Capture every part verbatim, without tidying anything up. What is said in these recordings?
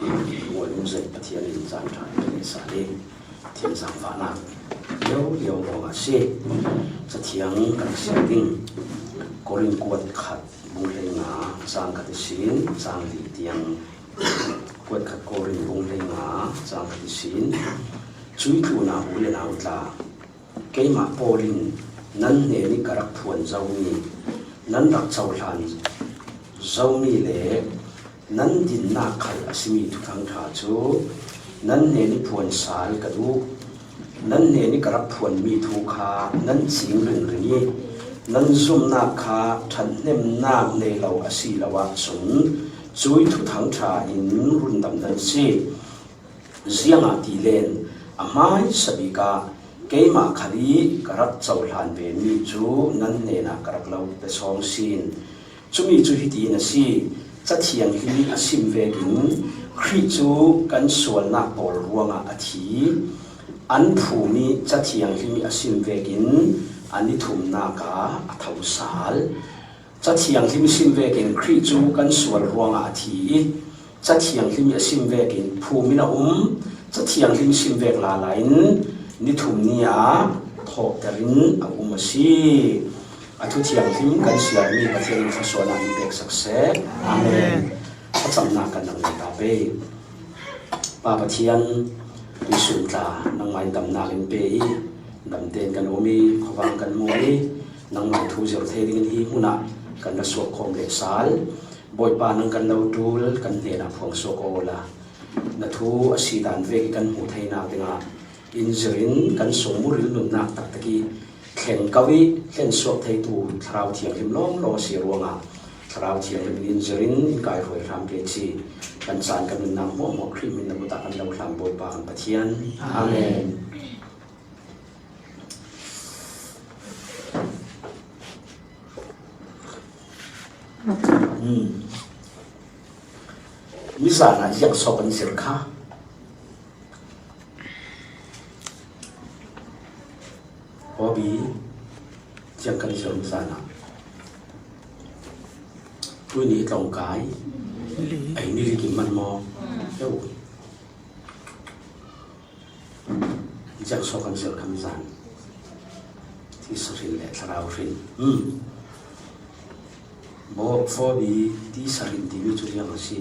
Nguai um zei Pathian in zan ṭha kan sa ding, Pathian zangfahnak lio lio ruangah si. Cathiang kan siar ding. Korin kuat khat bung hleinga cang khat ihsin cang li tiang, kuat khat Korin bung hleinga cang khat ihsin. Cui tlunah u le nau tla, keimah Paul in nan hnenih ka rak phuan zomi, nan rak cohlan zomi le nan dinnak khal a simi Thuthang ṭha cu nan hnenih phuan sal ka duh. Nan hnenih ka rak phuanmi thu kha nan cing ringring i nan zumhnak kha ṭhathnemnak nei lo a si lo ahcun cui Thuthang ṭha in rundamnak si. Ziangahtile a hmaisa bik ah keimah khal i ka rak cohlan vemi cu nan hnenah ka rak lo pe sawng sin. Cumi cu hitin a si: Cathianghlim i a sim vekin Khrih cu kan sualnak pawl ruangah a thi. An phum i Cathianghlim i a sim vekin an i thumnak ah a tho sal. Cathianghlim i sim vekin Khrih cu kan sual ruangah a thi i Cathianghlim i a sim vekin phum in a um. Cathianghlim i sim vek lala in ni thum ni ah thawhter in a um a si. A thu thianghlim kan siarmi Pathian in thluasuahnak in peksak seh. Amen. Thlacamnak kan nang ta pei. Pa Pathian, tuisun tla nangmah in damnak in pe i, damtein kan um i, khuavang kan hmu i, nangmah thu zir thei dingin hi hmunah kan ra suak khawm leh sal. Bawipa, nang kan lo ṭul, kan hnenah phuang suak awla na thu a si dan vek i kan hmuh theinak dingah in zirin kan sung muril nunnak taktak i thleng ko i hlen suak theitu Thlarau Thianghlim lawnglawng a si ruangah Thlarau Thianghlim in zirin in kai hruai hram ke ci. Kan caan kan nunnak hmuahhmuah Khrih min na kutah kan lo hlam Bawipa kan Pathian. Amen. Hmm. Mizan ah ziang sawk kan zir kha? Hawbi, ziang kan zir mizan ah? Tuini tlawngkai. Li. Ei, ni li kim man maw? Yo. Ziang sawk kan zir kha mizan? Tisa hrin le Thlarau hrin. Hmm. Bo, Hawbi, tisa hrin timi cu ziang a si?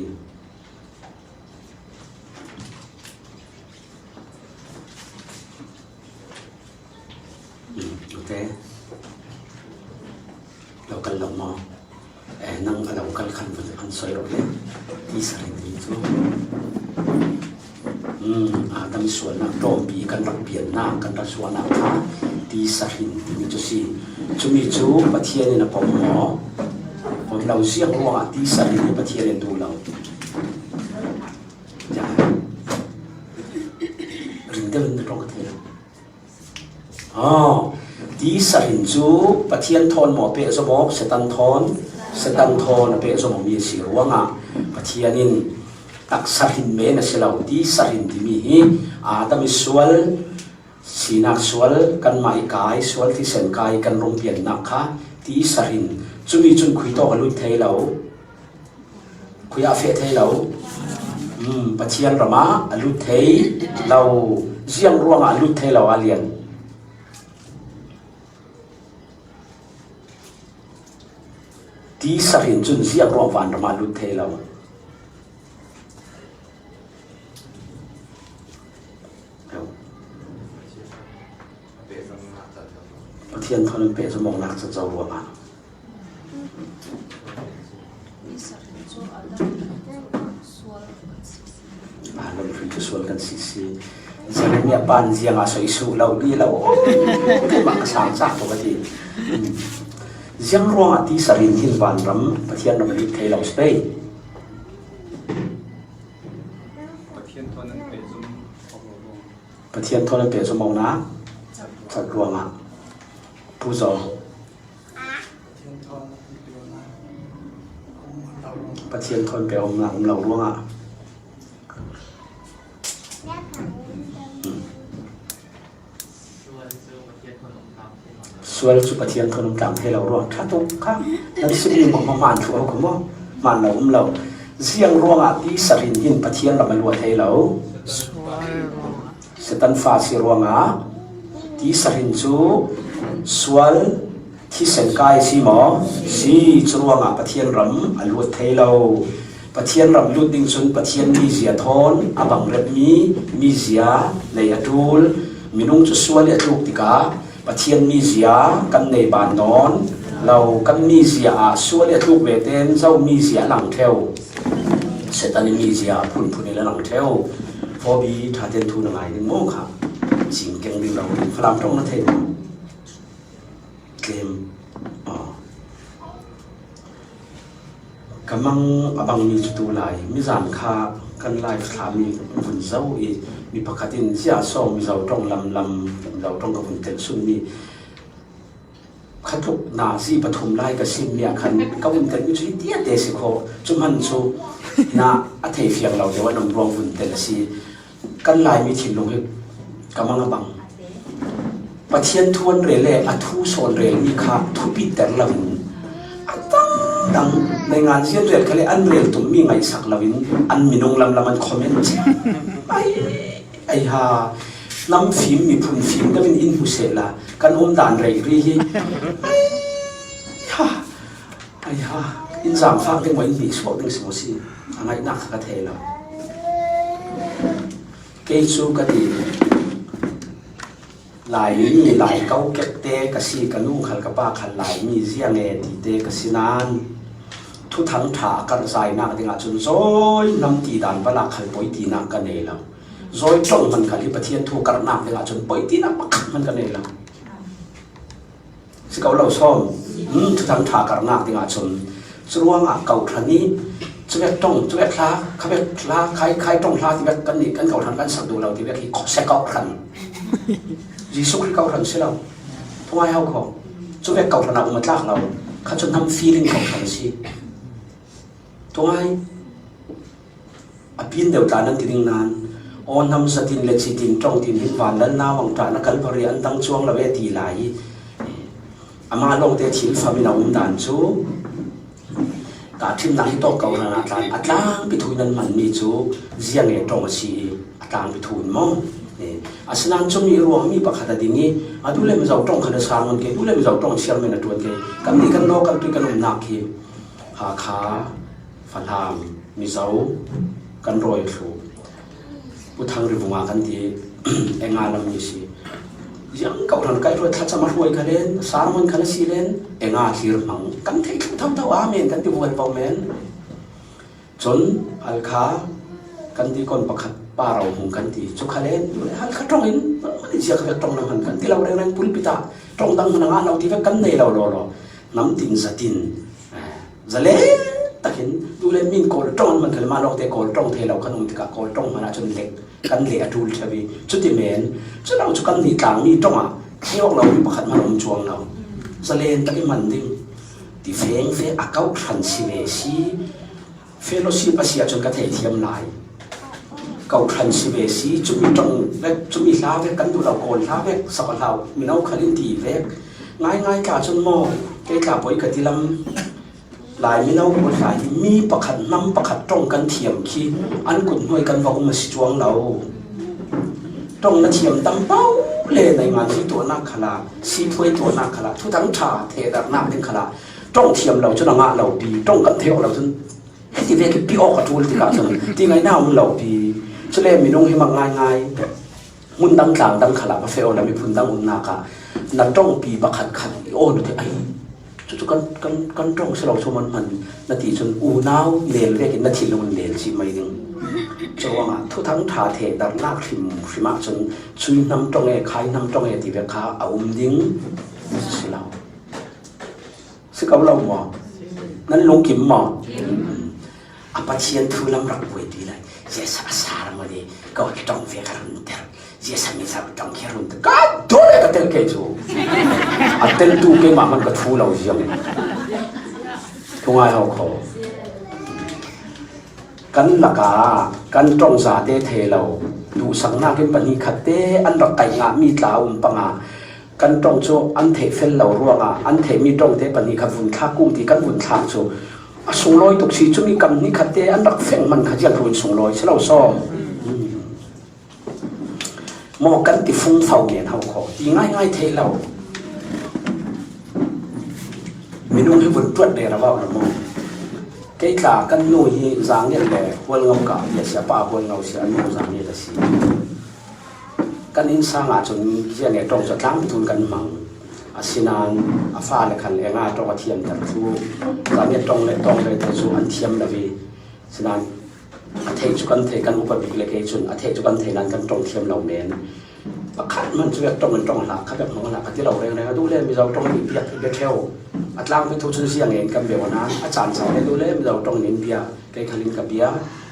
Hmm, ute. Lo kal lo maw? Eh, nang a lo kal khan van an soi rawh le. Tisa hrin ding cu. Hmm, Adam sualnak tlawmpi kan rak piannak, kan rak suahnak kha tisa hrin ding cu si. Cumi cu Pathian in a pom maw? Pom lo, ziang ruangah tisa hrin hi Pathian in duh lo? Ya. Ring deuh in na ṭong ka thei lo. Aw, tisa hrin cu Pathian thawn maw a pehzom awk, Satan thawn, Satan thawn a pehzom awkmi a si ruangah Pathian in taksa hrin men a si lo. Tisa hrin timi hi Adam i sual, sinak sual, kanmah i kai sual, thisen kai kan rung piannak kha tisa hrin. Cumi cun khui tawk a lut thei lo. Khui ah feh thei lo. Hmm, Pathian ram ah a lut thei lo. Ziang ruangah a lut thei lo a lian? Tisa hrin cun ziang ruang vanram ah a lut thei lo? Pathian thawn an pehzom awknak caco ruangah. Aa, lam hrin cu sual kan si si. Jeremiah pan ziangah soi suh lo, li lo. Oh, keimah ka sang cak tuk a ti. Ziang ruangah tisa hrin hin vanram, Pathian ram a lut thei lo si pei? Pathian thawn an pehzom awknak. Cat ruangah. Pu Zaw. Pathian thawn pehzom awknak um lo ruangah. Hmm. Sual cu Pathian thawn um tlang thei lo ruang ṭha tuk kha. Nan simmi hmanh hmanh thluh ko maw? Hmaan lo um lo. Ziang ruangah tisa hrin hin Pathian ram a luat thei lo. Satan fa si ruangah tisa hrin cu sual thisen kai si maw? Si, cu ruangah Pathian ram a luat thei lo. Pathian ram lut ding cun Pathian mizia thawn a bang repmi mizia nei a ṭul. Minung cu sual i a tluk tikah Pathian mizia kan nei ban nawn lo. Kan mizia ah sual i a tluk ve tein zo mizia a lang ṭheu. Satan i mizia a phunphun in a lang ṭheu. Fawbi ṭha tein thu na ngai ding maw kha? Cing keng ding lo ding. Falam ṭong na thei maw? Tlem. Aw. Ka mang a bangmi cu tu lai mizan kha kan live thlahmi vun zoh i mi pakhat in zia sawm Mizo ṭong lam lam, Mizo ṭong ka vun telh sunmi kha tluk nazi pathum lai ka simmi ah khan ka vun telhmi cu hi tiate si kho. Cu hman cu na a thei fiang lo deuh an um ruang vun telh a si. Kan Laimi thinlung hi ka mang a bang. Pathian thu an rel le a thu sawn relmi kha thupiter loin a dangdang naingan zian rel kha le an rel tummi ngaihsak loin an minung lamlam an comment cia. Ai, ai ha, hnam fim miphun fim deuhin in hmu sehla kan um dan rei ri hi. Ai ha, ai ha, in zaangfak ding maw, in hnihsuak ding si maw si? A ngaihnak kha ka thei lo. Kei cu ka ti, Laimi, Lai ko kekte ka si, ka nu khal ka pa khal Laimi ziang e tite ka si nain Thuthang ṭha a karhzainak dingah cun zawi hnam ti dan balak khal poi tinak ka nei lo. Zawi ṭong hman khal hi Pathian thu karhnak dingah cun poi tinak pakhat hman ka nei lo. Si ko lo sawm. Hmm, Thuthang ṭha karhnak dingah cun cu ruangah Kohhran i cuvek ṭong, cuvek hla, khavek hla, khai, khai ṭong hla tivek kan nih kan Kohhran kan sak duh lo tivek hi khuasia Kohhran. Jesuh Khrih Kohhran si lo. Thungai hau kho. Cuvek Kohhran ah um a tlak lo. Kha cu hnam feeling Kohhran si. Thungai. A pin deuh tla nan ti ding nain, aw hnam zatin le citin ṭong tin hin vanlal nau ang ṭah na Kalvari an dang cuang lo e ti lai i, amah lawngte thil fam in a um dan cu, tahṭhimnak hi tawk Kohhran ah tlan a tlangpi thu in an hmanmi cu ziang e ṭong a si i, a tlangpi thu in maw? Asinain cumi ruangmi pakhat a ding i, a duh le mizo ṭong khan a sermon kei, duh le mizo ṭong chairman a ṭuan kei, kan nih kan local tu kan umnak hi, Hakha, Falam, Mizo, kan rawi a thlu. Pu Thang Ri Vunga kan ti, Enga lam mi si. Ziang Kohhran kai hruai thlacam a hruai kha len, sermon kha la si len, Enga thlir hmang. Kan theih thluh thotho, amen kan ti vual paoh men. Cun Halkha kan ti kon pakhat pa ro hmung kan ti. Cu kha len, Halkha ṭong in, mani ziak vek ṭong na hman kan ti lo rengreng pulpit ah, ṭong dang hman a ngah lo ti vek kan nei lo law law. Hnam tin zatin. Zalen takin tu le min Kawl ṭong an man kha le mah lawngte Kawl ṭong thei lo kan um tikah Kawl ṭong hmanh ahcun lek kan leh a ṭul ṭheu i cuti men cu lo cu kan nih tlangmi ṭong ah thei awk lomi pakhat hmanh a um cuang lo. Zalen tak i hman ding ti fengfeng a Kohhran si ve si, fellowship a si ahcun ka theithiam lai. Kohhran si ve si, cumi ṭong vek, cumi hla vek kan duh lo, Kawl hla vek, Sabbath hla, mino khal in ti vek. Ngaingai tla cun maw, kei tla poi ka ti lam. Lai mino pawl hna hi mi pakhat, hnam pakhat ṭong kan thiam khi an kut hnuai kan va um a si cuang lo. Ṭong na thiam tam paoh le naingan hi tuahnak khalah, siphuai tuahnak khalah, thuthang ṭha thehdarnak ding khalah ṭong thiam lo cun a ngah lo pi, ṭong kan theih awk lo cun hiti vek i pi awk a ṭul tikah cun ti ngaihna um lo pi. Cule minung hi mak ngaingai. Hmun dang tlang dang khalah va feh awla miphun dang umnak ah na ṭongpi pakhat khat i awn u ti ai, cucu kan, kan, kan ṭong si lo cu man hman na ti cun unau lel vekin na thinlung in lel cih mai ding. Curuangah thuthang ṭha thehdarnak hrimhrim ah cun cui hnam ṭong e, khai hnam ṭong e ti vek kha a um ding si lo. Si ko lo maw? Nan lungkim maw? A Pathian thu lam rak buaipi lai. Jesuh a sa ram aw ni, ko ṭong ve ka run ter. Jesuh mi sa ṭong khi run ter. Ka dawh le ka tel ke cu. A tel tu keimah hman ka thu lo ziang. Thungai ho kho. Kan lakah kan ṭong zate thei lo, duhsaknak in pahnih khatte an rak kaih ngahmi tla a um panga kan ṭong cu an theih fel lo ruangah an theihmi ṭongte pahnih khat vun thlak kum ti kan vun thlak cu A sunglawi tuk si cu mi kam ni khatte an rak feng man kha ziang thu in sunglawi si lo sawm. Maw kan ti fung fo nen ho kho ti ngaingai theih lo. Minung hi vun tuat rero lo maw? Kei tla kan nu hi Zangiat le Hualngo ka bia si a, pa Hualngo si a, nu Zangiat a si. Kan innsang ah cun ziange ṭong cu a tlangpi tun kan hmang. Asinain a fale khal enga ṭong a thiamter thlu, Zangiat ṭong le ṭong ve te cu an thiam lo i, sinain a theih cu kan theih, kan upa bik le kei cun a theih cu kan theih nain kan ṭong thiam lo men. Pakhat hman cu vek ṭong in ṭong hlah, kha vek hmang hlah ka ti lo rengreng. A duh le Mizo ṭong in biak i bia ṭheu. A tlangpi thu cun ziange in kan bia nain a caan caan le duh le Mizo ṭong in bia, kei khal in ka bia,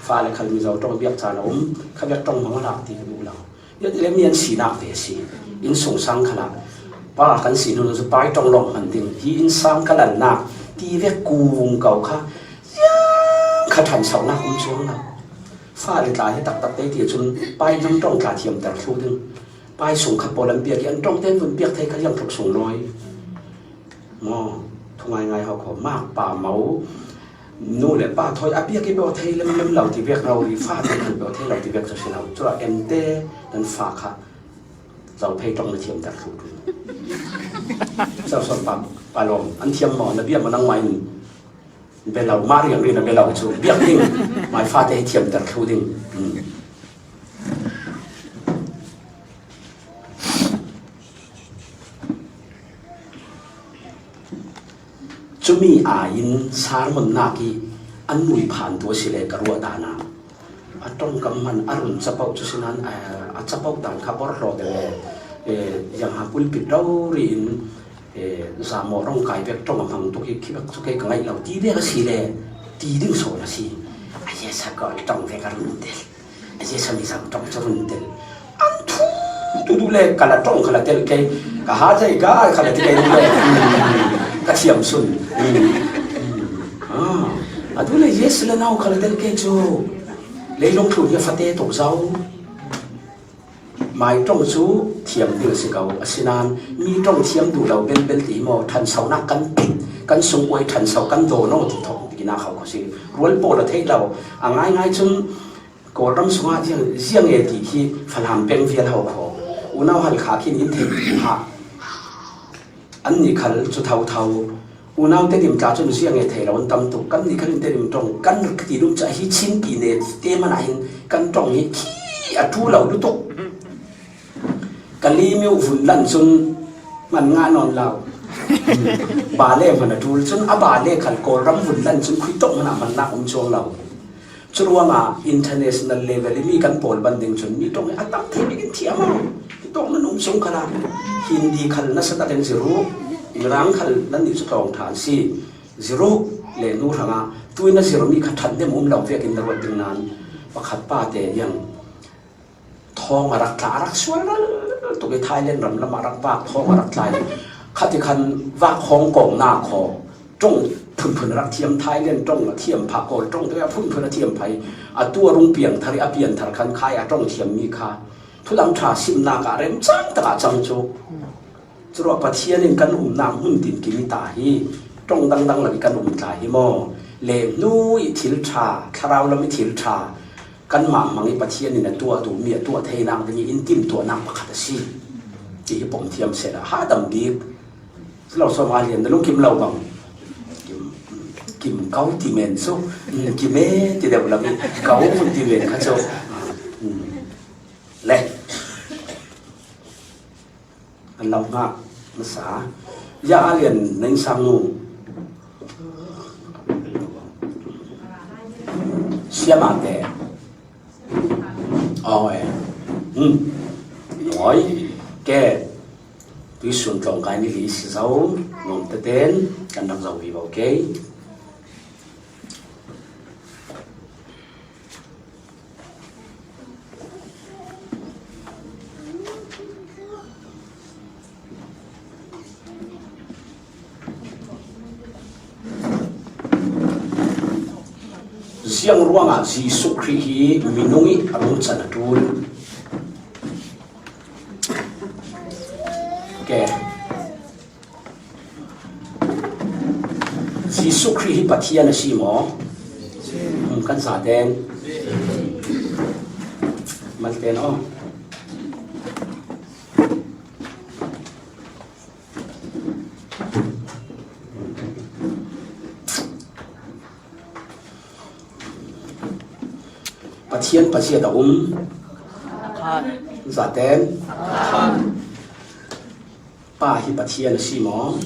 fale khal Mizo ṭong biak caan a um, kha vek ṭong hmang hlah ti ka duh lo. Bia ti le mi an sinak ve a si. Innsungsang khalah pa kan si hnu cu pai ṭong lawng hman ding hi innsang ka lalnak ti vek kung ko kha ziang kha ṭhansonak um cuang lo. Fale tla hi taktak te ti cun pai hnam ṭong tla thiamter thlu ding. Pai sung kha pawl an biak i an ṭong tein vun biak thei kha ziang tluk sunglawi. Maw, thu ngaingai ho kho, mak pa mo, nu le pa thawi a biak i bawh thei lemlem lo ti vek lo i, fate khal bawh thei lo ti vek cu si lo. Cu ah ente nan fa kha zo phei ṭong na thiamter thlu tu. Sawsawm pa, pa lawm, an thiam maw, na bia maw nangmah in? Bia lo, mah riangrin a bia lo cu biak ding, mai fate hi thiamter thlu ding. Hmm. Cumi aiin sermon nak i an nui phan tu a si le ka ruah dan ah a ṭongkam hman a run capoh cu si nain, eh, a capoh dan kha bawrhlaw te le, eh, ziangha pulpit rori in, eh, zamaw rawngkai vek ṭong a hmang tuk i khi vek cu kei ka ngaih lo ti vek a si le ti ding sawn a si. A Yesa kawl ṭong vek a run tel. A Yesa mi zam ṭong cu run tel. An thu tu duh le ka la ṭong kha la tel kei. Ka ha zei ka kha la ti kei duh le. Hmm. Ka thiam sun. Hmm. Ah. A duh le Yesa le nau kha la tel kei cu. Leilung thlun hi a fate tuk zo. Mai ṭong cu thiam ding a si ko. Asinain mi ṭong thiam duh lo belbel ti hi maw, ṭhansonak kan pit, kan sungkuai ṭhanso kan dawn aw ti thawk tinak ho kho si. Rual pawl a theih lo. A ngaingai cun Kawlram sungah ziang, ziang e ti hi Falam peng vial ho kho. Unau Halkha khin in theih hna. Annih khal cu thotho. Unau Tedim tla cun ziang e thei lo an tam tuk. Kannih khal in Tedim ṭong kan rak ti dum cu ahi Chinpi ne te hmanh ah hin kan ṭong hi khi a ṭul lo lutuk. Ka limiu vun lan cun hman ngah nawn lo. Bale hman a ṭul cun a bale khal Kawlram vun lan cun khuitawk hmanh ah hmannak um cuang lo. Curuangah international level i mi kan pawl ban ding cun mi ṭong i a tam thei bik in thiam aw. Hi tawk nan um chung khalah Hindi khal nasa takin ziru, Mirang khal nan nih cu tlawng ṭha an si. Ziru le nu hrangah tuin a zirmi kha ṭhat nem um lo vekin na ruat ding nain pakhat pa te iang thawng a rak tla, a rak sual ral tuk i Thailand ram lam a rak vak thawng a rak tla i khat i khan vak hawng kawng na khaw ṭong phunphun a rak thiam, Thailand ṭong a thiam phah, Kawl ṭong te a phunphun a thiam phah i atu a rung piang thar i a pian thar khan khai a ṭong thiam mi kha thulang ṭha simnak ah remcang takah cang cu. Curuah Pathian in kan umnak hmun tinkim i ta hi ṭong dangdang lo i kan um tla hi maw? Le hnu i thil ṭha, thlarau lam i thil ṭha, kanmah hmang i Pathian in a tuah duhmi a tuah theinak ding i in timtuahnak pakhat a si ti hi pom thiam sehla ha dam bik. Si lo sawm a lian na lungkim lo bang. Kim, kim kau ti men cu, kim e ti deuh lo i kau ti men kha cu. Le. An lam hngah hmasa. Ya a lian na innsang nu. Siamah te. Aw e. Hmm. Nawi. Ke. Tuisun tlawngkai ni li si zo. Nuam teten kan rak zo vivo ke. Ziang ruangah Jesuh Khrih hi minung i a rung can a ṭul? Ke. Jesuh Khrih hi Pathian a si maw? Um, kan zaten. Malten aw. Pathian paziat a um. Zaten. Pa hi Pathian a si maw?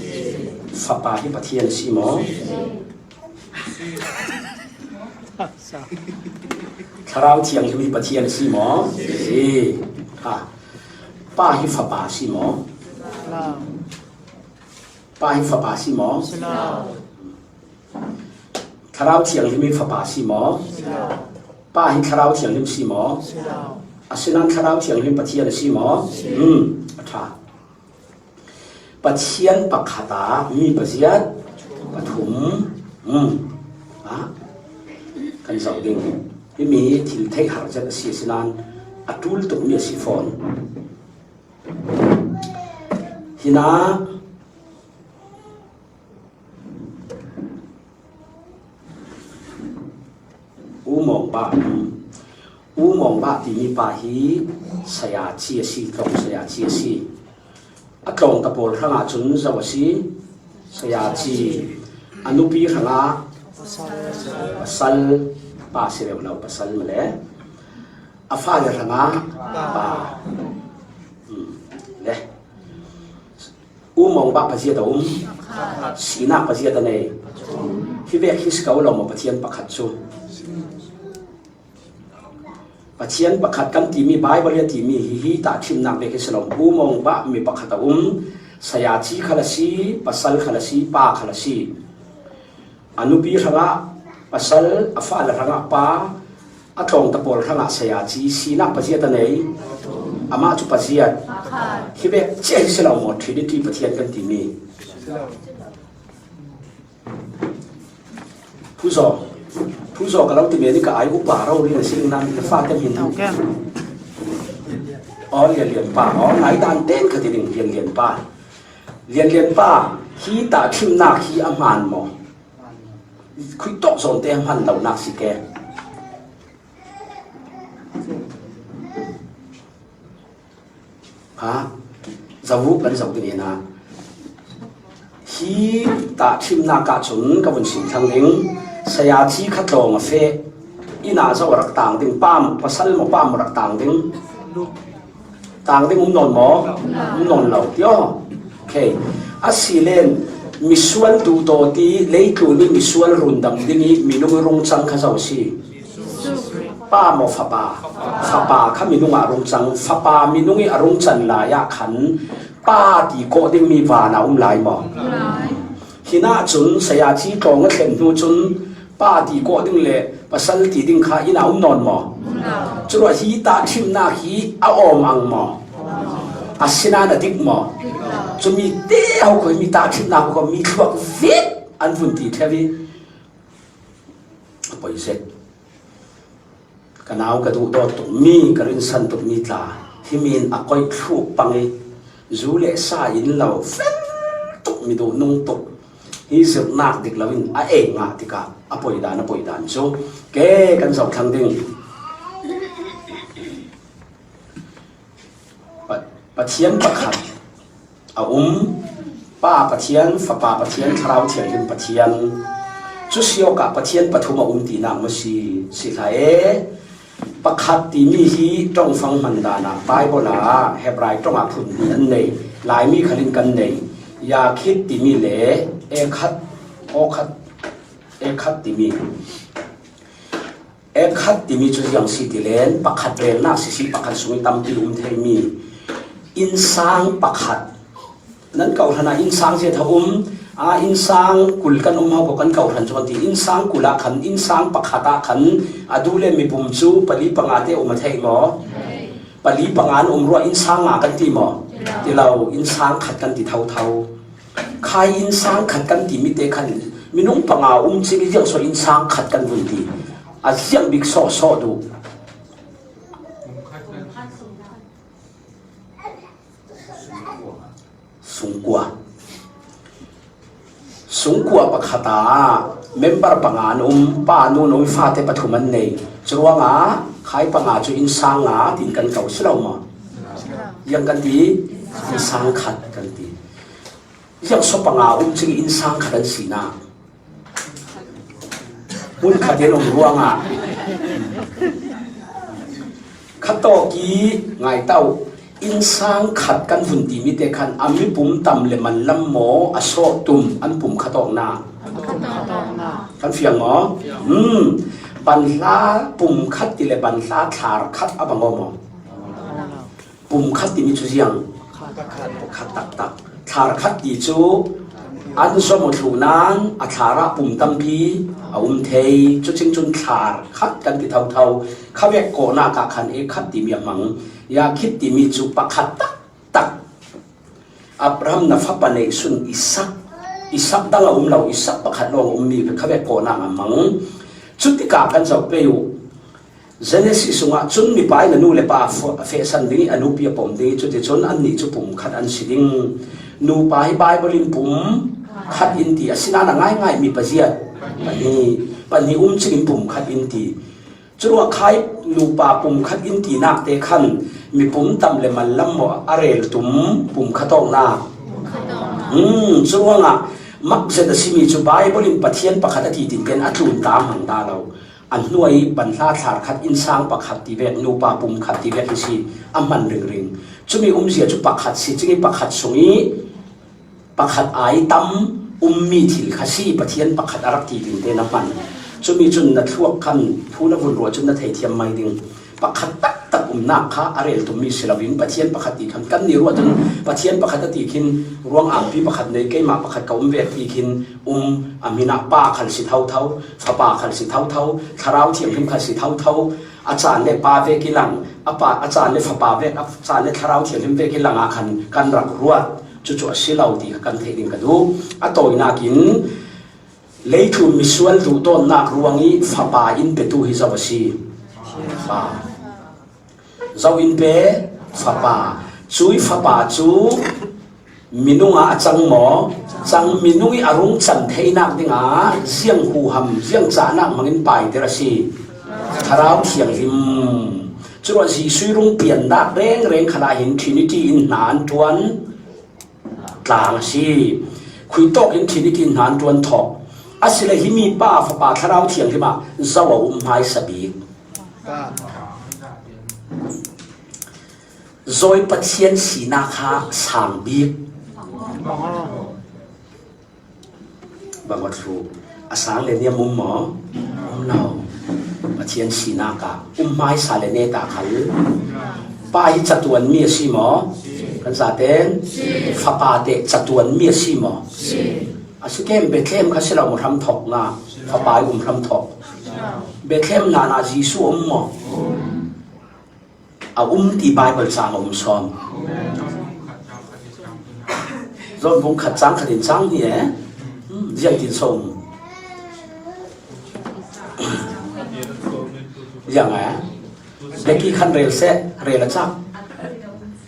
Fapa hi Pathian a si maw? Thlarau Thianghlim hi Pathian a si maw? Si. Ha. Pa hi Fapa a si maw? Pa hi Fapa a si maw? Thlarau Thianghlim hi Fapa a si maw? Pa hi Thlarau Thianghlim a si maw? Asinain Thlarau Thianghlim Pathian a si maw? Hmm, a ṭha. Pathian pakhat a mi paziat pathum. Hmm. Ha? Kan zoh ding. Himi thil theih har zet a si asinain a ṭul tuk mi a si fawn. Hinah U Mawng Bah, U Mawng Bah timi pa hi saya ci a si, tlawng saya ci a si. A tlawngta pawl hrangah cun zo a si, saya ci. A nupi hrangah pasal, pa si reuh lo, pasal male. A fale hrangah pa. Hmm. Le. U Mawng Bah paziat a um. Sinak paziat a nei. Hi vek hi si ko lo maw, Pathian pakhat cu? Pathian pakhat kan timi, Baibal hi a timi hi, hi tahṭhimnak vek hi si lo. U Mawng Bah mi pakhat a um. Saya ci khal a si, pasal khal a si, pa khal a si. A nupi hrangah pasal, a fale hrangah pa, a tlawngta pawl hrangah saya ci, sinak paziat a nei. Amah cu paziat. Hi vek cia hi si lo maw, Trinity Pathian kan timi? Pu Zaw, Pu Zaw ka lo ti men i ka ai upa rori na si nan, na fate hmin. Aw, Lian Lian pa, aw, nai dan ten kha ti ding, Lian Lian pa. Lian Lian pa, hi tahṭhimnak hi a hmaan maw? Khuitawk zawnte a hman lonak si ke. Ha? Zavuk kan zoh ding hinah. Hi tahṭhimnak ahcun ka vun sim thlang ding. Saya ci kha tlawng a feh. Inn ah zo a rak tang ding. Pa maw, pasal maw, pa maw rak tang ding? Tang ding um nawn maw? Um nawn lo. Tio. Okay. A si len misual duhdaw ti leitlun i misual rundam ding i minung i rung cang kha zo si. Pa maw fapa? Fapa kha minung ah rung cang. Fapa minung i a rung can lai ah khan pa ti kawh dingmi van a um lai maw? Hinah cun saya ci tlawng a thlen hnu cun pa ti kawh ding le pasal ti ding kha inn ah um nawn maw? Curuah hi tahṭhimnak hi a awm ang maw? Asinain a dik maw? Cumi te ho kho, mi tahṭhimnak ho kho, mi thluak vek an vun ti ṭheu i a poi zet. Ka nau ka duhdaw tukmi, ka rinsan tukmi tla, himi in a koih thluk pang i, zu le sa in lo, fel tuk, mi duh nung tuk, hi zirhnak dik lo in a ei ngah tikah a poi dan, a poi dan cu ke kan zoh thlang ding. Pa-, Pathian pakhat a um, Pa Pathian, Fapa Pathian, Thlarau Thianghlim Pathian. Cu si awkah Pathian pathum a um tinak maw si, si hlah e. Pakhat timi hi ṭongfang hman dan ah Baibal ah Hebrai ṭong ah phun hnih an nei, Laimi khal in kan nei. Yakhit timi le Ekhat, Okhat, Ekhat timi. Ekhat timi cu ziang si ti len, pakhat relnak sisi pakhat sung i tampi um theimi innsang pakhat. Nan kawhhran ah innsang zia tha um, aa, innsang kul kan um hau ko kan kawhhran cu kan ti. Innsang kul ah khan, innsang pakhat ah khan a du le mipum cu pali panga te um a theih maw? Pali panga an um ruah innsang nga kan ti maw? Ti lo, innsang khat kan ti thotho. Khai innsang khat kan timi te khan minung panga um cin i ziang so innsang khat kan vun ti. A ziang bik sawhsawh duh. Sungkua. Sung Kua pakhat ah member panga an um, pa, nu, nu, fate pathum an nei. Churuanga khai panga chu innsang nga tin kan ko si lo maw? Ziang kan ti, innsang khat kan ti. Ziang so panga um cing innsang khat an si na. Hun khat in um ruangah khat tawk i ngai tau. Innsang khat kan vun ti mite khan a mi pum tam le man lam maw, a sawh tum an pum khat awkna. Kan fiang maw? Hmm. Banhla pum khat ti le banhla thlar khat a bang aw maw? Pum khat timi chu ziang? Pakhat taktak. Thlar khat ti chu an zawm aw thluh nan a thlarah pum tampi a um thei. Chucing cun thlar khat kan ti thotho. Khavek kawhnak ah khan e khat timi a hmang. Ya khit timi cu pakhat taktak. Abraham na fapa neih sun Isak, Isak dang a um lo, Isak pakhat lawng a ummi khavek kawhnak a hmang. Cutikah kan zoh pei uh. Genesis sungah cun mipa in a nu le pa a fehsan ding i a nupi a pom ding i cuticun annih cu pum khat an si ding. Nupa hi Baibal in pum khat in ti, asinain a ngaingai mi paziat pahnih, pahnih um cingin pum khat in ti. Curuangah khai nupa pum khat in tinak te khan mipum tam le man lam maw a rel tum pum khat awknak. Hmm, curuangah makzet a simi cu Baibal in Pathian pakhat a ti tin ken a tlun ta hmang ta lo. A hnuai banhla thlar khat innsang pakhat ti vek, nupa pum khat ti vek hi si a hman ringring. Cumi umzia cu pakhat si cing i pakhat sung i pakhat ai tam ummi thil kha si, Pathian pakhat a rak ti ding te na hman. Cumi cun na thluak khan thu na vun ruah cun na theithiam mai ding. Pakhat taktak umnak kha a rel tummi si loin Pathian pakhat ti khan kan ni ruah cun Pathian pakhat a ti khin ruang angpi pakhat nei, keimah pakhat ka um vek ti khin um, a hmin ah pa khal si thotho, fapa khal si thotho, Thlarau Thianghlim khal si thotho, a caan le pa vek i lang, a pa, a caan le fapa vek, a caan le Thlarau Thianghlim vek i lang ah khan kan rak ruat. Cucu a si lo ti kha kan theih ding ka duh. A tawinak in, leitlun misual duhdawtnak ruang i fapa in petu hi zo a si. Pa. Zo in pe fapa. Cui fapa cu minung ah a cang maw? Cang. Minung i a rung can theinak dingah ziang huham, ziang cahnak hmangin paiter a si? Thlarau Thianghlim. Curuah Jesuh i rung piannak rengreng khalah hin Trinity in hna an ṭuan tlang a si. Khui tawk in Trinity in hna an ṭuan thawk. Asile himi Pa, Fapa, Thlarau Thianghlim ah zo a um hmaisa bik. Zawi Pathian sinak kha sang bik. Bang a thlu. A sang le niam um maw? Um lo. Pathian sinak ah um hmaisa le neta khal. Pa hi catuanmi a si maw? Kan zaten? Fapa te catuanmi a si maw? A si kem, Bethlehem kha si lo maw, hramthawk nga? Fapa i um hramthawk. Bethlehem hlan ah Jesuh a um maw? A um ti Bible cang a um sawm. John bung khat cang khat in cang hnih e. Hmm, ziang tin so um. Ziang e. Becky khan rel seh, rel a cak.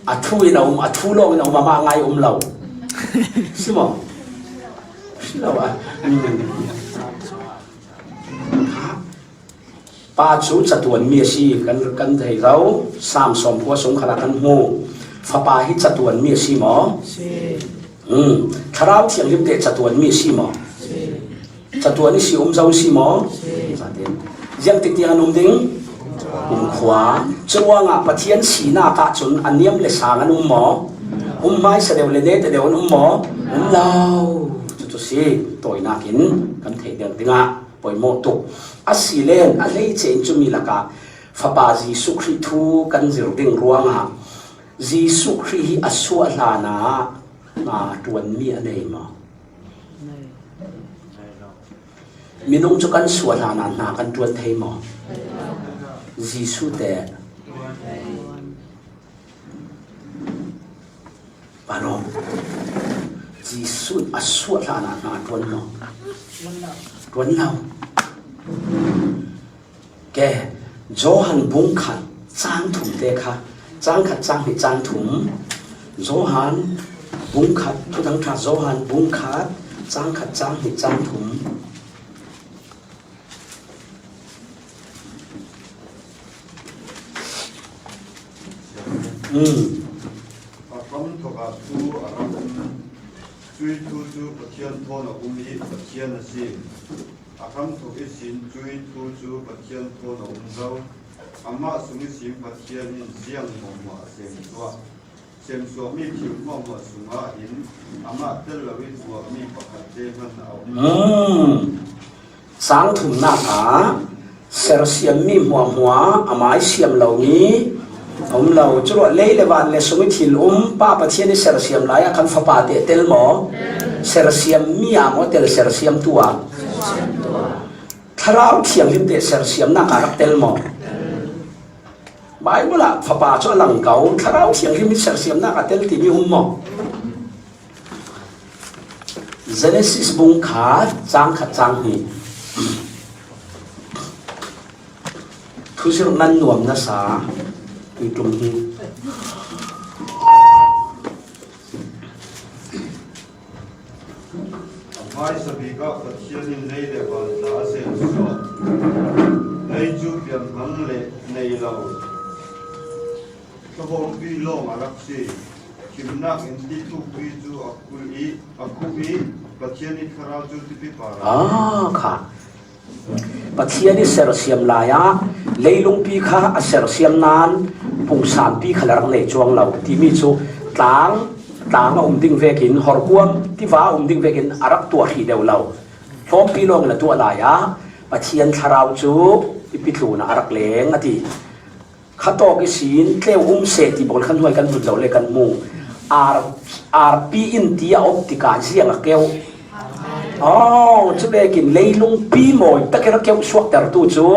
A thu in a um, a thu lawng in a um, amah ngai um lo. Si maw? Si lo a. Hmm. Pa cu catuanmi a si, kan, kan thei lo. Sam sawmkua sung khalah kan hmu. Fapa hi catuanmi a si maw? Si. Um, Thlarau Thianghlim te catuanmi a si maw? Si. Catuan i si, um zo i si maw? Si. Zaten. Ziang tik tiang an um ding? Kumkhua. Curuangah Pathian sinak ah cun a niam le sang an um maw? Um hmaisa deuh le neta deuh an um maw? Um lo. Cucu si. Tawinak in kan theih deuh dingah poimawh tuk. A si len, a hleice in cumi lakah Fapa Jesuh Khrih thu kan zir ding ruangah Jesuh Khrih hi a suah hlanah hna ṭuanmi a nei maw? Minung cu kan suah hlanah hna kan ṭuan thei maw? Jesuh te. Palawm. Jesuh a suah hlanah hna ṭuan maw? Ṭuan lo. Ke, Johan bung khat cang thum te kha, cang khat, cang hnih, cang thum. Johan bung khat, Thuthang ṭha Johan bung khat, Chang khat, chang hnih, chang thum. Um. A hramthawkah thu a rak um, cui thu cu Pathian thawn a um i Pathian a si. A hramthawk ihsin cui thu cu Pathian thawn a um zo. Amah sung ihsin Pathian in ziang hmuahhmuah a semsuah. Semsuahmi thil hmuahhmuah sungah hin amah tel lo i tuahmi pakhat te hman a um. Hmm. Sang thumnak ah sersiammi hmuahhmuah amah i siam lomi a um lo. Curuah lei le van le sung i thil um Pa Pathian i sersiam lai ah kan fapa te tel maw? Sersiammi ah maw tel sersiamtu ah? Thlarau Thianghlim te sersiamnak ah rak tel maw? Baibal ah fapa cu a lang ko, Thlarau Thianghlim hi sersiamnak a tel timi um maw? Genesis bung khat, cang khat, cang hnih. Thuzirh nan nuam nasa, tuiṭum hi. A hmaisa bik ah Pathian in lei le van tla a semsuah. Lei cu pianhmang le nei lo, thawhawmpi lawng a rak si. Thimnak in ti thukpi cu a kulh i, a khuh i, Pathian i Thlarau cu tipi par a Ah, kha. Pathian i sersiam lai ah leilungpi kha a sersiam nain pungsanpi khal a rak nei cuang lo timi cu tlang, tlang a um ding vekin, horkuam tiva a um ding vekin a rak tuah hrih deuh lo. Hlawmpi lawng in a tuah lai ah Pathian Thlarau cu i pitlun ah a rak leng a ti. Khatawk ihsin tleu um seh ti bawl khan hnuai kan vun zoh le kan hmu. Ar, arpi in ti a op tikah ziang a keuh. Oh, cu vekin leilungpi mawi tak i rak keuh suaktertu cu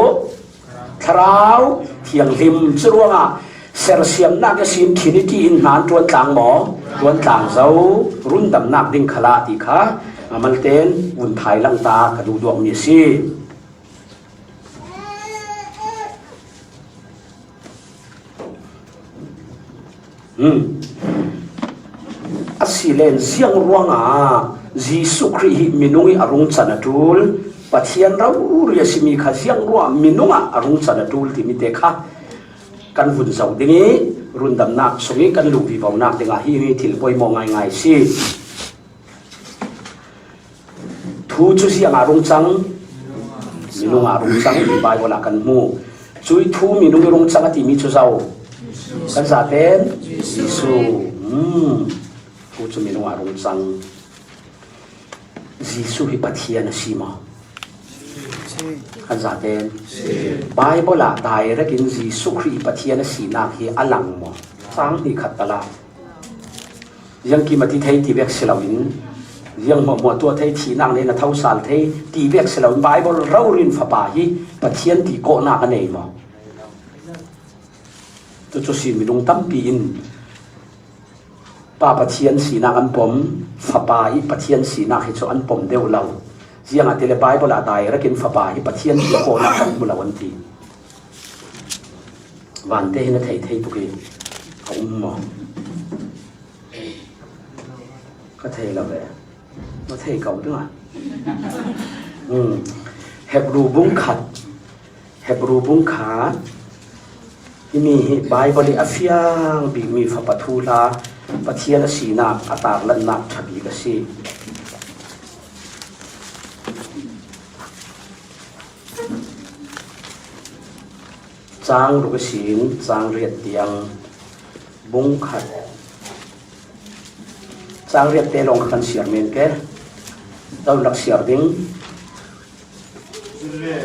Thlarau Thianghlim cu ruangah sersiamnak ihsin Trinity in hna an ṭuan tlang maw? Ṭuan tlang zo, rundamnak ding khalah ti kha a malte in vun thai lang ta ka duhduakmi a si. Hmm. Asile ziang ruangah Jesuh Khrih hi minung i a rung can a ṭul, Pathian rori a simi kha ziang ruangah minung ah a rung can a ṭul timi te kha kan vun zoh ding i rundamnak sung i kan luh vivonak dingah hi, hi thil poimawh ngaingai si. Thu cu ziangah rung cang? Minung ah rung cang, hi Baibal ah kan hmu. Cui thu minung i rung cang a timi cu zo? Kan zaten Jesuh. Hmm. Thu cu minung ah rung cang. Jesuh hi Pathian a si maw? Kan zaten Baibal ah direct in Jesuh Khrih hi Pathian a sinak hi a lang maw? Cang hnih khat tal ah. Ziangkim a ti thei ti vek si loin, ziang hmuahhmuah tuah thei, thihnak nih na thosal thei ti vek si loin, Baibal rori in Fapa hi Pathian ti kawhnak a nei maw? Cucu si minung tampi in Pa Pathian sinak an pom, Fapa i Pathian sinak hi cu an pom deuh lo. Ziangahtile Baibal ah direct in Fapa hi Pathian ti kawhnak kan hmu lo an ti. Vante hi na thei thei tuk i a um maw? Ka thei lo ve. Na thei ko ding a. Hmm. Hebru bung khat. Hebru bung khat. Himi hi Baibal i a fiang bikmi Fapa thuhla Pathian a sinak a tarlannak ṭha bik a si. Cang ruk ihsin cang riat tiang bung khat. Cang riat te lawng kha kan siar men ke. Zo rak siar ding. Cule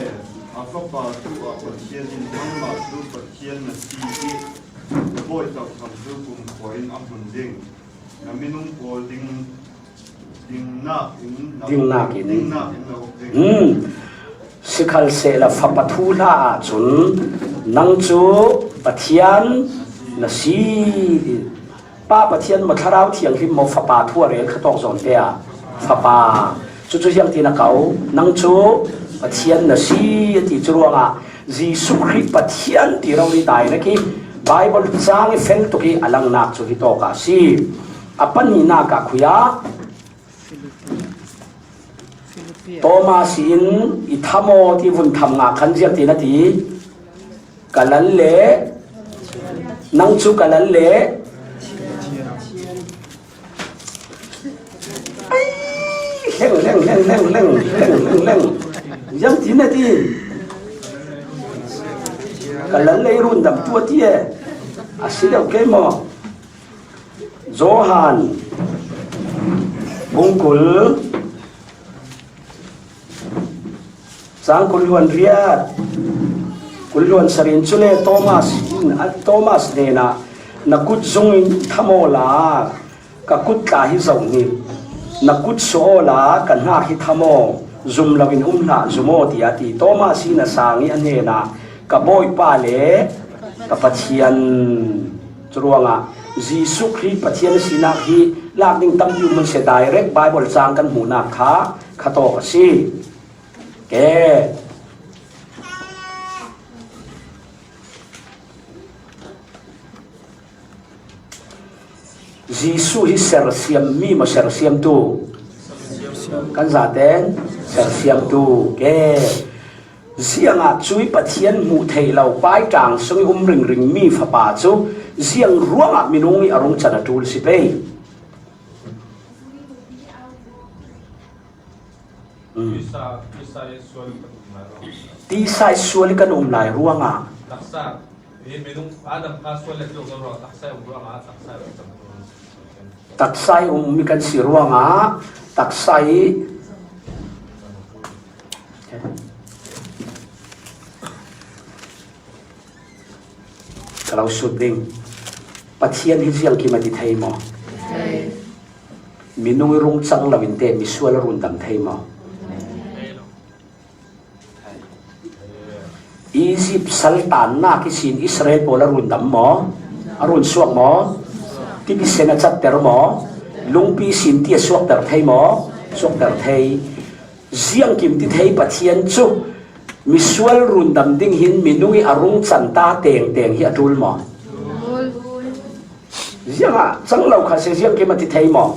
a Fapa tu ah Pathian in nangmah cu Pathian na si i na bawi tokham cu kumkhua in a hmun ding. Na minung pawl ding Dingnak in. Dingnak in. Hmm. Sikhalsehla Fapa thuhla ahcun nang cu Pathian na si. Pa Pathian maw, Thlarau Thianghlim maw, Fapa thu a rel kha tawk zawn te ah Fapa. Cucu ziangtin a ko, nang cu Pathian na si a ti cu ruangah Jesuh Khrih Pathian ti rori direct hi Baibal cang i fel tuk i a langnak cu hi tawk a si. A pahnihnak ah khui ah, Thomas in, "I tha maw?" ti vun tham ngah khan ziang tin a ti. "Ka lal le, nang cu ka lal le." Ai, hleng, hleng, hleng. Ziang tin a ti. "Ka lal le i rundamtu," a ti e. A si deuh kei maw? Johan bung kul, cang kul hluan riat, kul hluan sarin. Cule Thomas in, a, Thomas hnenah, "Na kut zungin tha maw la, ka kut tla hi zoh hnih. Na kut suah awla ka hnak hi tha maw, zum loin um hlah, zum aw," tiah a ti. Thomas in a sang ih a hnenah, "Ka Bawipa le ka Pathian." Curuangah Jesuh Khrih Pathian a sinak hi lak ding tampi um hmanhsehlaw, direct Bible cang kan hmuhnak kha kha tawk a si. Ke. Jesuh hi sersiam mi maw, sersiamtu? Kan zaten sersiamtu. Ke. Ziangah cuih Pathian hmuh theih lo paiṭang sung ih um ringring mi Fapa cu ziang ruangah minung ih a rung can a ṭul si pei? Mm. Tisa, tisa ih sual kan um lai ruangah. Tisa ih sual kan um lai ruangah. Taksa. Hi minung Adam kha sual le tluk lo ruangah taksa ih um ruangah taksa ih um. Taksa ih um mi kan si ruangah taksa ih. Ka lo sut ding. Pathian hi ziangkim a ti thei maw? Thei. Minung ih rung cang loin teh misual a rundam thei maw? Egypt saltannak ihsin Israel pawl a rundam maw? A run suak maw? Tipi sen a catter maw? Lungpi sin ti a suakter thei maw? Suakter thei. Ziangkim ti thei Pathian cu misual rundam ding hin minung ih a rung canta tengteng hi a ṭul maw? Ziangah cang lo kha si, ziangkim a ti thei maw?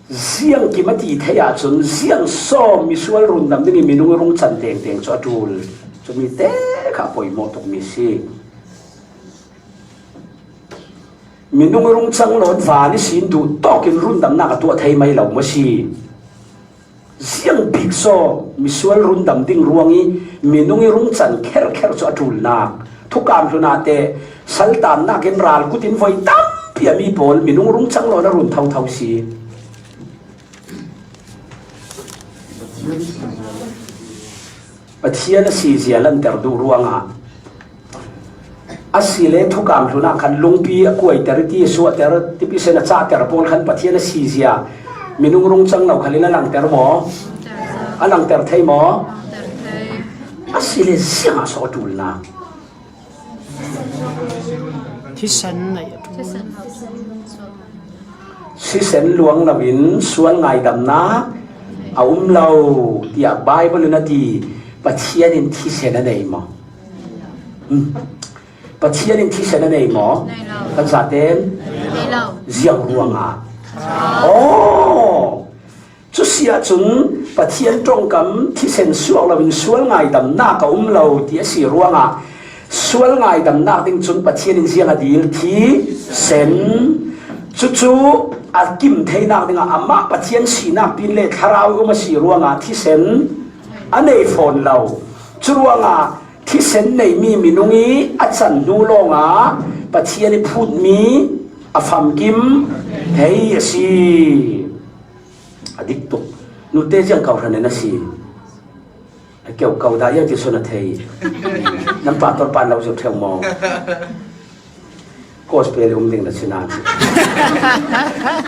Ziangkim a ti thei ahcun ziang sawm misual rundam ding ih minung ih rung can tengteng cu a ṭul. Cumi te kha a poimawh tukmi si. Minung ih rung cang lo in van ihsin duh tawkin rundamnak a tuah thei mai lo maw si? Ziang bik saw misual rundam ding ruang ih minung ih rung can kherkher cu a ṭulnak. Thukam hlun ah teh saltannak in ral kut in voi tampi a mi pawl minung rung cang lo in a run thotho si. Pathian a sizia lanter duh ruangah, asile thukam hlun ah khan lungpi a kuaiter ih ti a suahter, tipi sen a cahter pawl khan Pathian a sizia minung rung cang lo khalin a langter maw? A langter thei maw? Asile ziangah saw a ṭulnak? Thisen neih a ṭul. Thisen luang loin sual ngaidamnak a um lo, tiah Baibal in a ti. Pathian in thisen a nei maw? Hmm. Pathian in thisen a nei maw? Nei lo. Kan zaten? Nei lo. Ziang ruangah? Aw! Cu si ahcun Pathian ṭongkam thisen suak loin sual ngaidamnak a um lo ti a si ruangah sual ngaidamnak ding cun Pathian in ziang a dil? Thisen. Cucu a kim theinak dingah amah Pathian sinak pin le thlarau ih um a si ruangah thisen a nei fawn lo. Cu ruangah thisen neihmi minung ih a can hnu lawngah Pathian ih phutmi a famkim thei a si. A dik tuk. Nute ziang kohhran in a si. A keu ko dah, ziang ti sun a thei. Nan pastor pa lo zirh ṭheu maw? Gospel um ding na si nan.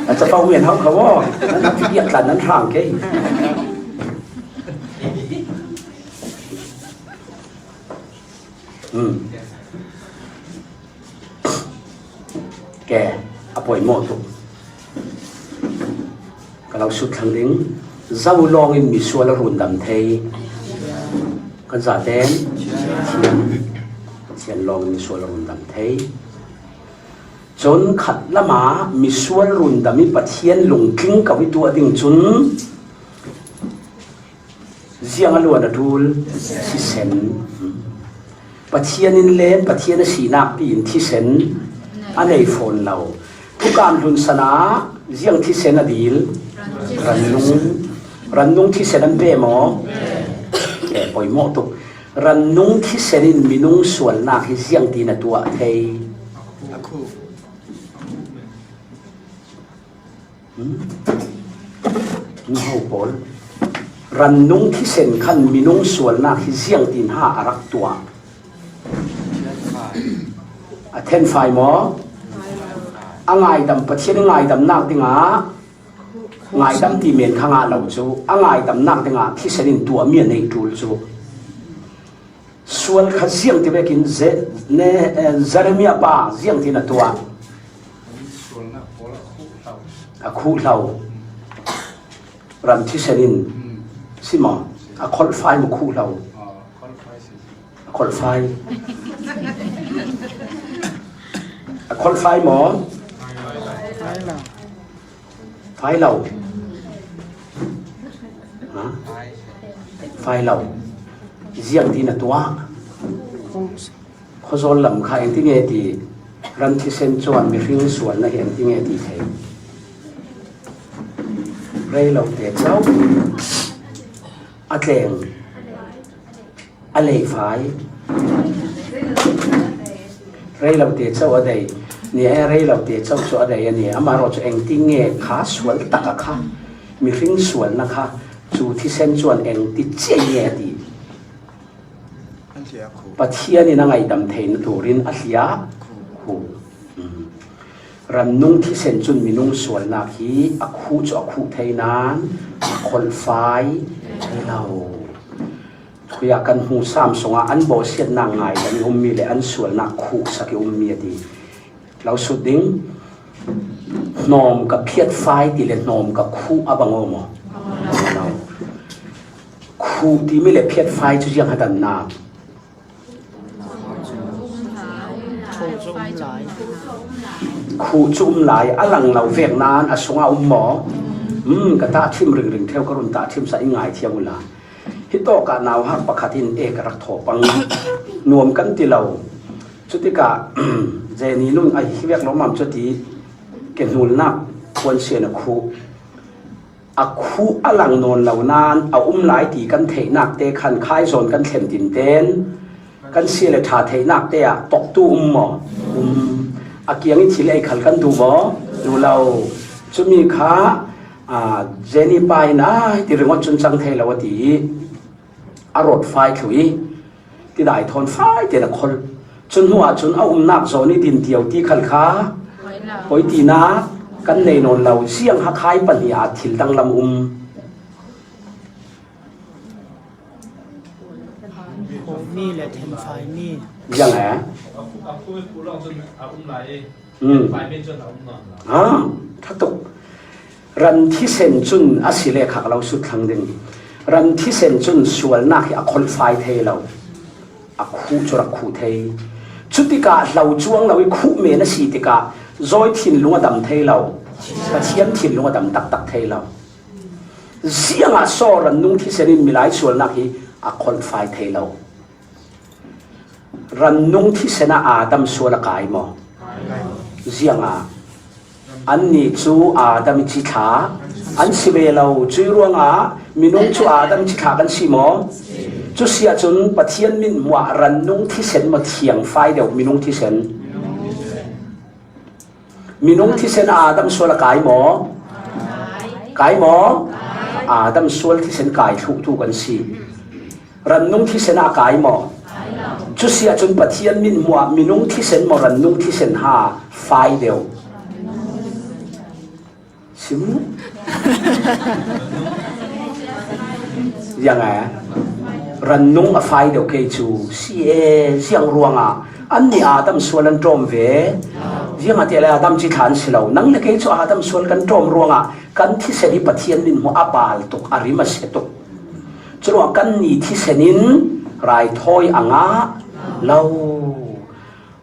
A capo men hau kho maw? Nan ti biak tlan nan hrang kei. Hmm. Ke, a poimawh tuk. Ka lo sut thlang ding. Zo lawngin misual a rundam thei. Kan zaten Pathian, Pathian lawngin misual a rundam thei. Cun khat lama misual rundam i Pathian lungtling ko i tuah ding cun ziang a luan a ṭul? Thisen. Pathian in len, Pathian a sinak pi in thisen a nei fawn lo. Thukam hlunsan ah ziang thisen a dil? Rannung. Rannung thisen an pe maw? Pe, poimawh tuk. Rannung thisen in minung sualnak hi ziangtin a tuah thei? Hmm? Nuhau pawl, rannung thisen khan minung sualnak hi ziangtin ha a rak tuah? A thenfai maw? A ngaidam, Pathian i ngaidamnak dingah ngaidam ti men kha ngah lo cu, a ngaidamnak dingah thisen in tuahmi a neih ṭul cu. Sual kha ziangti vekin Ze-, ne, eh, Jeremiah pa ziangtin a tuah? A khuh hlo. Ran thisen in si maw? A kholhfai maw khuh hlo? A kholhfai. A kholhfai maw? Fai lo. Ha? Fai lo. Ziangtin a tuah? Khuazawl lam kha engtin nge ti, ran thisen cuan mihring sualnak hi engtin nge ti thei? Rei lo te co a tleng. A lei fai. Rei lo te co a dei. Ni e, rei lo te co cu a dei a ni. Amah ruah cu engtin nge kha sual tak a kha, mihring sualnak kha cu thisen cuan engti cia nge a ti? Pathian in a ngaidam theihna turin a hliah khuh. Mm. Rannung thisen cun minung sualnak hi a khuh cu a khuh thei nain a kholhfai thei lo. Khuiah kan hmu Sam sungah an bawhsiatnak ngaidam i ummi le an sualnak khuhsak i ummi a ti. Lo sut ding. Hnawm ka phiatfai ti le hnawm ka khuh a bang aw maw? Lo. Khuh timi le phiatfai cu ziang hadannak? Khuh cu um lai, a lang lo vek nain a sungah um maw? Um, ka tahṭhim ringring ṭheu, ka run tahṭhim sa, in ngaithiam uhla. Hi tawkah nauhak pakhat in e ka rak thawh pang, nuam kan ti lo. Cutikah Jenny nun a hi vek lawmmam cu ti, ke hnulnak puan sian a khuh. A khuh a lang nawn lo nain a um lai ti kan theihnak te khan khai zawn kan thlen tinten kan sia le ṭha theihnak te ah toktu um maw? Um. A kiang i thil ei khal kan duh maw? Duh lo. Cumi kha, aa, Jenny pa in, "Ai, ti ringawt cun cang thei lo," a ti i a rawt fai thlu i tidai thawn fai tein a kholh. Cun hnu ah cun a umnak zawn i din cio ti khal kha poi tinak kan nei nawn lo. Ziang hakhai pahnih ah thil danglam um. Khuhmi le thenfaimi. Ziang e? Um. Ah, ṭha tuk. Ran thisen cun a si le khak lo sut thlang ding. Ran thisen cun sualnak hi a kholhfai thei lo. A khuh cu rak khuh thei. Cutikah hlo cuang lo i khuh men a si tikah zawi thinlung a dam thei lo. Pathian thinlung a dam taktak thei lo. Ziangah saw rannung thisen in milai sualnak hi a kholhfai thei lo? Rannung thisen ah Adam sual a kai maw? Ziangah? Annih cu Adam i cithla an si ve lo. Cui ruangah minung cu Adam cithla kan si maw? Cu si ahcun Pathian mithmuh ah rannung thisen maw thiang fai deuh, minung thisen? Minung thisen Adam sual a kai maw? Kai maw? Adam sual thisen kai thluhtu kan si. Rannung thisen a kai maw? Cu si ahcun Pathian mithmuh ah minung thisen maw, rannung thisen ha fai deuh? Sim. Ziang e? Rannung a fai deuh kei cu si e, ziang ruangah annih Adam sual an ṭawm ve? Ziangahtile Adam cithla an si lo. Nang le kei cu Adam sual kan ṭawm ruangah kan thisen hi Pathian mithmuh a bal tuk, a rim a sia tuk. Curuangah kannih thisen in raithawi a ngah lo.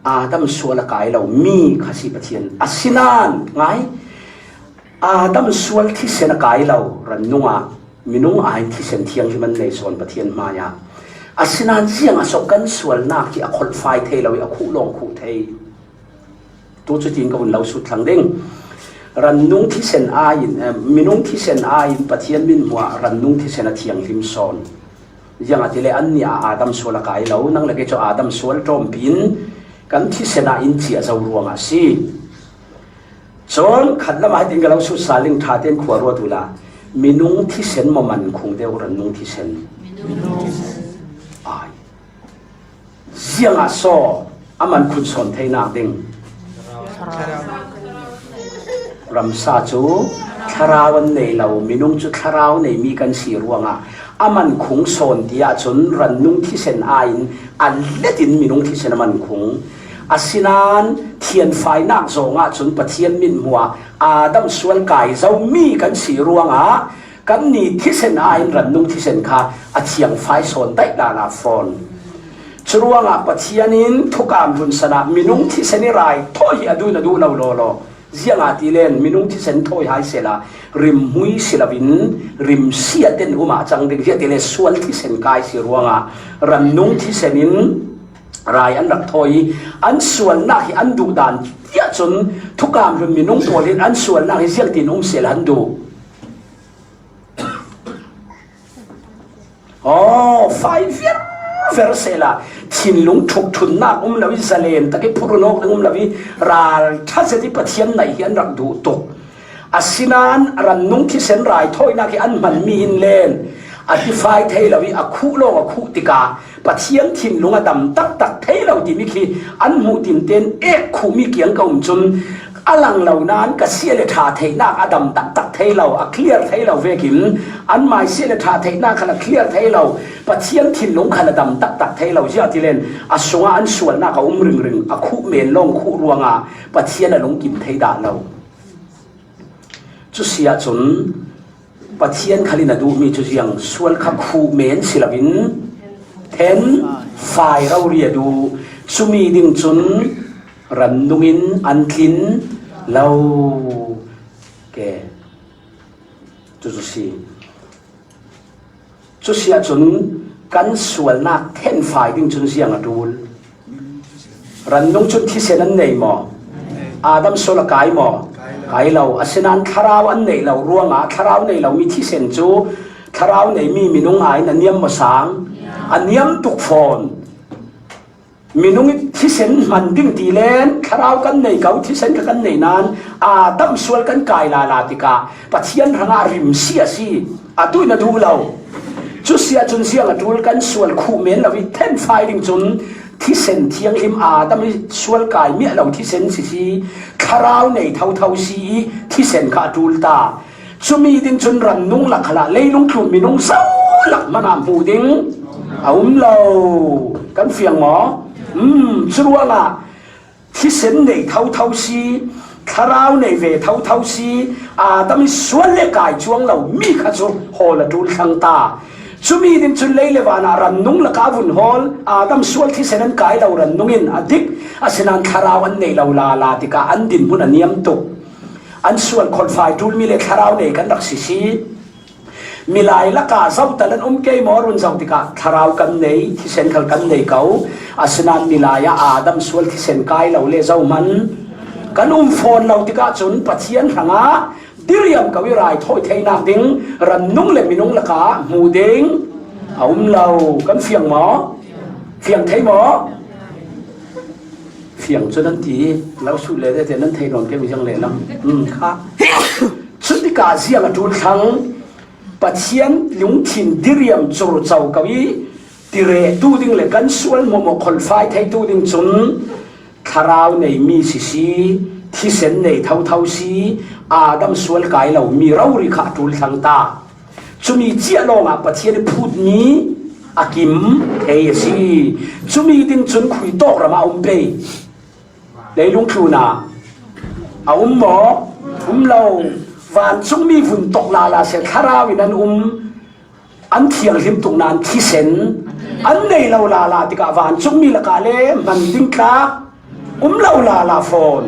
Adam sual a kai lo mi kha si Pathian. Asinain ngai, Adam sual thisen a kai lo rannungah minung aiin thisen thianghlim an nei sawn Pathian hmaiah. Asinain ziangah so kan sualnak hi a kholhfai thei lo i a khuh lawng khuh thei? Tu cutin ka vun lo sut thlang ding. Rannung thisen aiin, eh, minung thisen aiin Pathian mithmuhah rannung thisen a thianghlim sawn. Ziangahtile annih ah Adam sual a kai lo, nang le kei cu Adam sual ṭawmpi in kan thisen ah in ciah zo ruangah a si. Cun khatlam ah hitin ka lo sut sal ding, ṭha tein khua ruat uhla, minung thisen maw man khung deuh rannung thisen? Ai. Ziangah so a man khun sawn theinak ding? Ramsa cu thlarau an nei lo, minung cu thlarau neimi kan si ruangah a man khung sawn ti ahcun rannung thisen aiin a let in minung thisen a man khung. Asinain thianfainak zong ahcun Pathian mithmuhah Adam sual kai zomi kan si ruangah kannih thisen aiin rannung thisen kha a thiangfai sawn daih lala fawn. Curuangah Pathian in thukam hlun san ah minung thisen i rai thawi hi a duh na duh lo lawlaw. Ziangahtile minung thisen thawi hai sehla rimhmui si loin rimsiat ten um ah cang ding. Ziahtile sual thisen kai si ruangah rannung thisen in rai an rak thawi i an sualnak hi an duh dan tiah cun thukam hlun minung pawl in an sualnak hi ziangtin um sehla an duh? Aw, fai viarviar sehla thinlung ṭhukṭhunnak um lo i zalen tak i phurhnawk ding um lo i ralṭha zet i Pathian naih hi an rak duh tuk. Asinain rannung thisen raithawinak hi an hmanmi in len a tifai thei lo i a khuh lawng a khuh tikah Pathian thinlung a dam taktak thei lo timi khi an hmuh tinten ek khuhmi kiang ka um cun a lang lo nain ka sia le ṭha theihnak a dam taktak thei lo, a clear thei lo vekin anmai sia le ṭha theihnak khan a clear thei lo, Pathian thinlung khan a dam taktak thei lo. Ziahtilen a sungah an sualnak a um ringring, a khuh men lawng khuh ruangah Pathian a lungkim thei dah lo. Cu si ahcun Pathian khal in a duhmi cu ziang sual kha khuh men si loin then fai rori a duh. Cumi ding cun rannung in an tlin lo. Ke, cu cu si. Cu si ahcun kan sualnak thenfai ding cun ziang a ṭul? Rannung cun thisen an nei maw? Adam sual a kai maw? Kai lo. Asinain thlarau an neih lo ruangah thlarau nei lomi thisen cu thlarau neimi minung aiin a niam maw sang? A niam tuk fawn. Minung i thisen hman ding ti len thlarau kan nei ko, thisen kha kan nei nain Adam sual kan kai lala tikah Pathian hrangah rimsi a si, a duh na duh lo. Cu si ahcun ziang a ṭul? Kan sual khuh men lo i thenfai ding cun thisen thianghlim Adam i sual kai miah lo thisen si si, thlarau nei thotho si i thisen kha a ṭul ta. Cumi ding cun rannung lak khalah leilung tlun minung zo lak hmanh ah hmuh ding a um lo. Kan fiang maw? Um, curuangah thisen nei thotho si, thlarau nei ve thotho si, Adam i sual le kai cuang lo mi kha cu hawl a ṭul thlang ta. Cumi ding cun lei le van ah rannung lakah a vun hawl, Adam sual thisen an kai lo rannung in a dik, asinain thlarau an nei lo lala tikah an dinhmun a niam tuk. An sual kholhfai ṭulmi le thlarau nei kan rak si si. Milai lakah zohtal an um kei maw? Run zoh tikah thlarau kan nei, thisen khal kan nei ko. Asinain milai ah Adam sual thisen kai lo le zohman kan um fawn lo tikah cun Pathian hrangah diriam ko i raithawi theinak ding rannung le minung lakah hmuh ding a um lo. Kan fiang maw? Fiang thei maw? Fiang cu nan ti, lo sut le te nan thei nawn kei mi ziang le lam. Um, kha. Cutikah ziang a ṭul thlang? Pathian lungthin diriam curco ko i tirehtu ding le kan sual hmuahhmuah kholhfai theitu ding cun thlarau neimi sisi, thisen nei thotho si, Adam sual kai lomi rori kha a ṭul thlang ta. Cumi ciah lawngah Pathian i phutmi a kim thei a si. Cumi ding cun khui tawk ram ah a um pei. Leilung tlun ah a um maw? Um lo. Vancungmi vun tawk lala seh, thlarau in an um. An thianghlim tuk nain thisen an nei lo lala tikah vancungmi lakah le hman ding tlak Um lo lala fawn.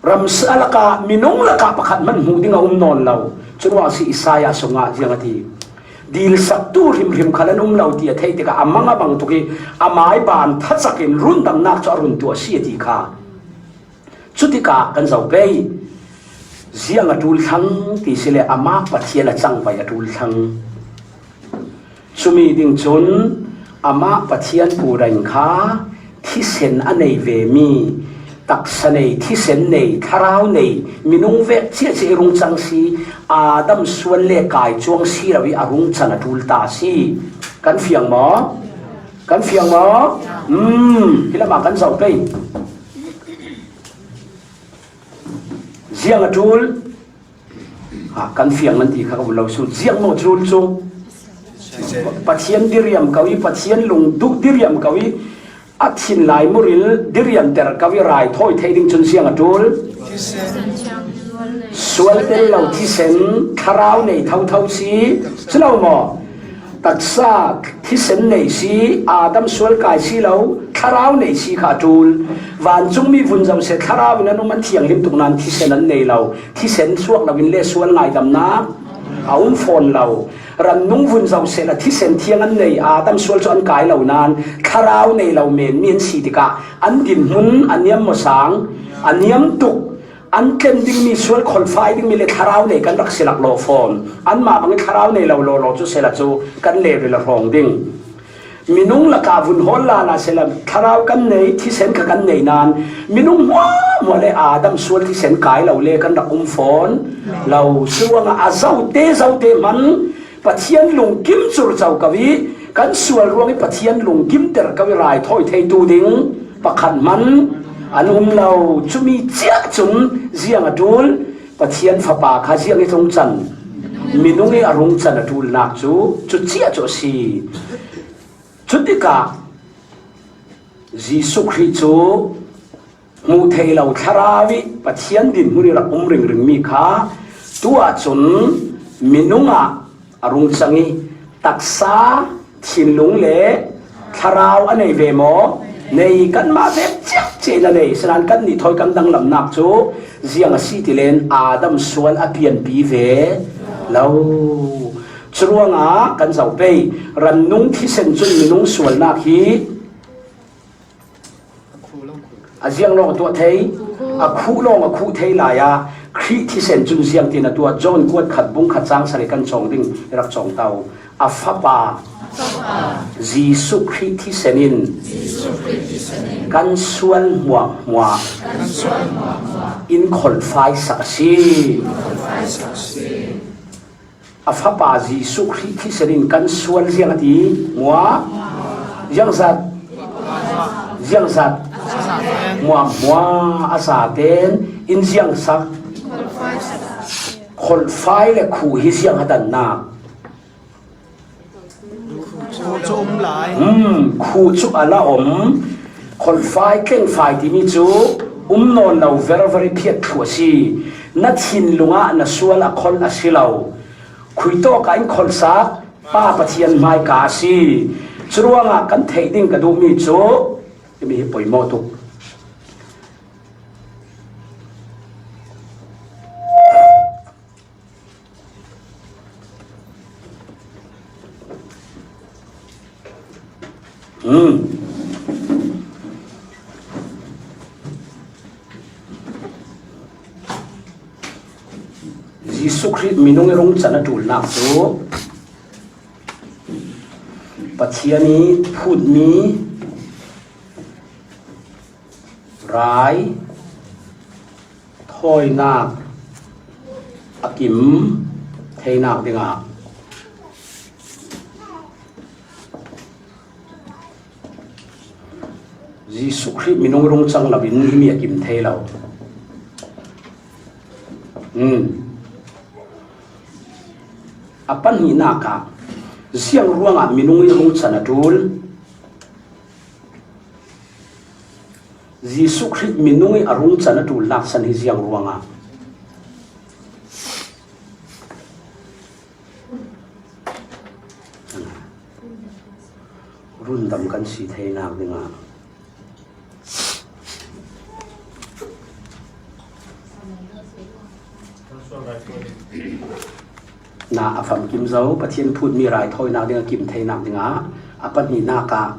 Ramsa lakah, minung lakah pakhat hmanh hmuh ding a um nawn lo. Curuangah si Isaiah sungah ziang a ti? Dilsaktu hrimhrim khal an um lo ti a theih tikah a mang a bang tuk ih a mai ban thacakin rundamnak cu a run tuah a si a ti kha. Cutikah kan zoh pei. Ziang a ṭul thlang ti si le amah Pathian a cangvai a ṭul thlang. Cumi ding cun amah Pathian pu reng kha thisen a nei vemi, taksa nei, thisen nei, thlarau nei, minung vek ciahciah ih rung cang si, Adam sual le kai cuang si lo ih a rung can a ṭul ta si. Kan fiang maw? Kan fiang maw? Um, hi lamah kan zoh pei. Ziang a ṭul? Ah, kan fiang nan ti kha ka vun lo su. Ziang maw ṭul cu? Pathian diriam ko ih, Pathian lung duh diriam ko ih, a thin lai muril diriamter ko ih, raithawi thei ding cun ziang a ṭul? Sual tel lo thisen, thlarau nei thotho si, si lo maw? Taksa thisen nei si, Adam sual kai si lo, thlarau nei si kha a ṭul. Vancungmi vun zoh seh, thlarau in an um, an thianghlim tuk nain thisen an nei lo. Thisen suak loin le sual ngaidamnak a um fawn lo. Rannung vun zoh sehla thisen thiang an nei, Adam sual cu an kai lo nain thlarau nei lo menmi an si tikah an dinhmun a niam maw sang? A niam tuk. An tlen dingmi, sual kholhfai dingmi le thlarau nei kan rak si laklawh fawn. Anmah bangin thlarau nei lo lawlaw cu sehla cu kan lehril a hrawng ding. Minung lakah vun hawl lala sehla thlarau kan nei, thisen kha kan nei nain minung hmuahhmuah le Adam sual thisen kai lo le kan rak um fawn lo. Curuangah a zote zote hmanh Pathian lungkim cur co ko ih kan sual ruangih Pathian lungkimter ko ih raithawi theitu ding pakhat hmanh an um lo. Cumi ciah cun ziang a ṭul? Pathian Fapa kha ziang ih rung can? Minung ih a rung can a ṭulnak cu cucia cu a si. Cutikah Jesuh Khrih cu hmuh theih lo thlarau ih Pathian dinhmun ih rak um ringringmi kha tu ahcun minung ah a rung cang ih taksa, thinlung le thlarau a nei ve maw? Nei, kanmah vek ciahciah in a nei. Sinain kannih thawi kan danglamnak cu ziang a si ti len Adam sual a pianpi ve lo. Curuangah kan zoh pei. Rannung thisen cun minung sualnak hi a ziang lawng a tuah thei, a khuh lawng a khuh thei lai ah Khrih thisen cun ziangtin a tuah? John kuat khat bung khat cang sarih kan cawng ding, i rak cawng to. A Fapa Jesuh Khrih thisen in kan sual hmuahhmuah in kholhfai sak a si. A Fapa Jesuh Khrih thisen in kan sual ziang a ti? Hmuah. Ziangzat? Ziangzat? Hmuahhmuah a zaten in ziangsak. Kholhfai le khuh hi ziang a dannak? Khuh cu um lai. Um, khuh cu a la om. Kholhfai, tlengfai timi cu um nawn lo, verver ih phiat thluh a si. Na thinlung ah na sual a kholh a si lo. Khuitawk ah in kholhsak Pa Pathian hmaika a si. Curuangah kan theih ding ka duhmi cu himi hi poimawh tuk. Um. Jesuh Khrih minung ih rung can a ṭulnak cu Pathian ih phutmi rai thawinak a kim theinak dingah Jesuh Khrih minung rung cang loin himi a kim thei lo. Um. A pahnihnak ah ziang ruangah minung ih rung can a ṭul? Jesuh Khrih minung ih a rung can a ṭulnak san hi ziang ruangah? Rundam kan si theinak dingah. Na a famkim zo, Pathian phut mi raithawinak ding a kim theinak dingah a pahnihnak ah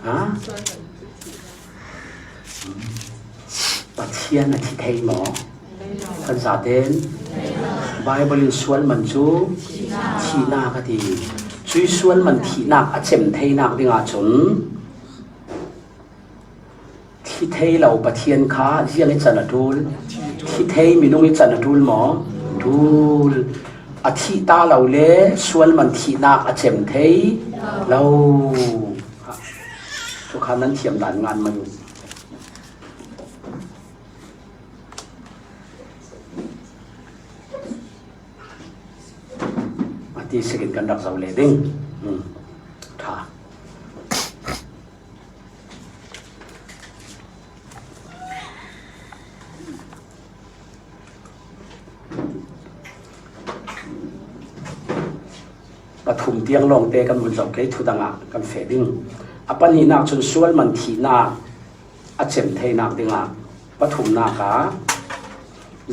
ha? Pathian a thi thei maw? Kan zaten Bible in sual man cu thihnak a ti. Cui sual man thihnak a cem theinak dingah cun thi thei lo Pathian kha ziang i can a ṭul? Thi thei minung i can a ṭul maw? Ṭul. A thih ta lo le sual man thihnak a cem thei lo. Cu kha nan thiam dan ngan mai uh. A ti sekin kan rak zoh leh ding. Hmm. Ṭha. Pathum tiang lawngte kan vun zoh kei, thudang ah kan feh ding. A pahnihnak cun sual man thihnak a cem theinak dingah pathumnak ah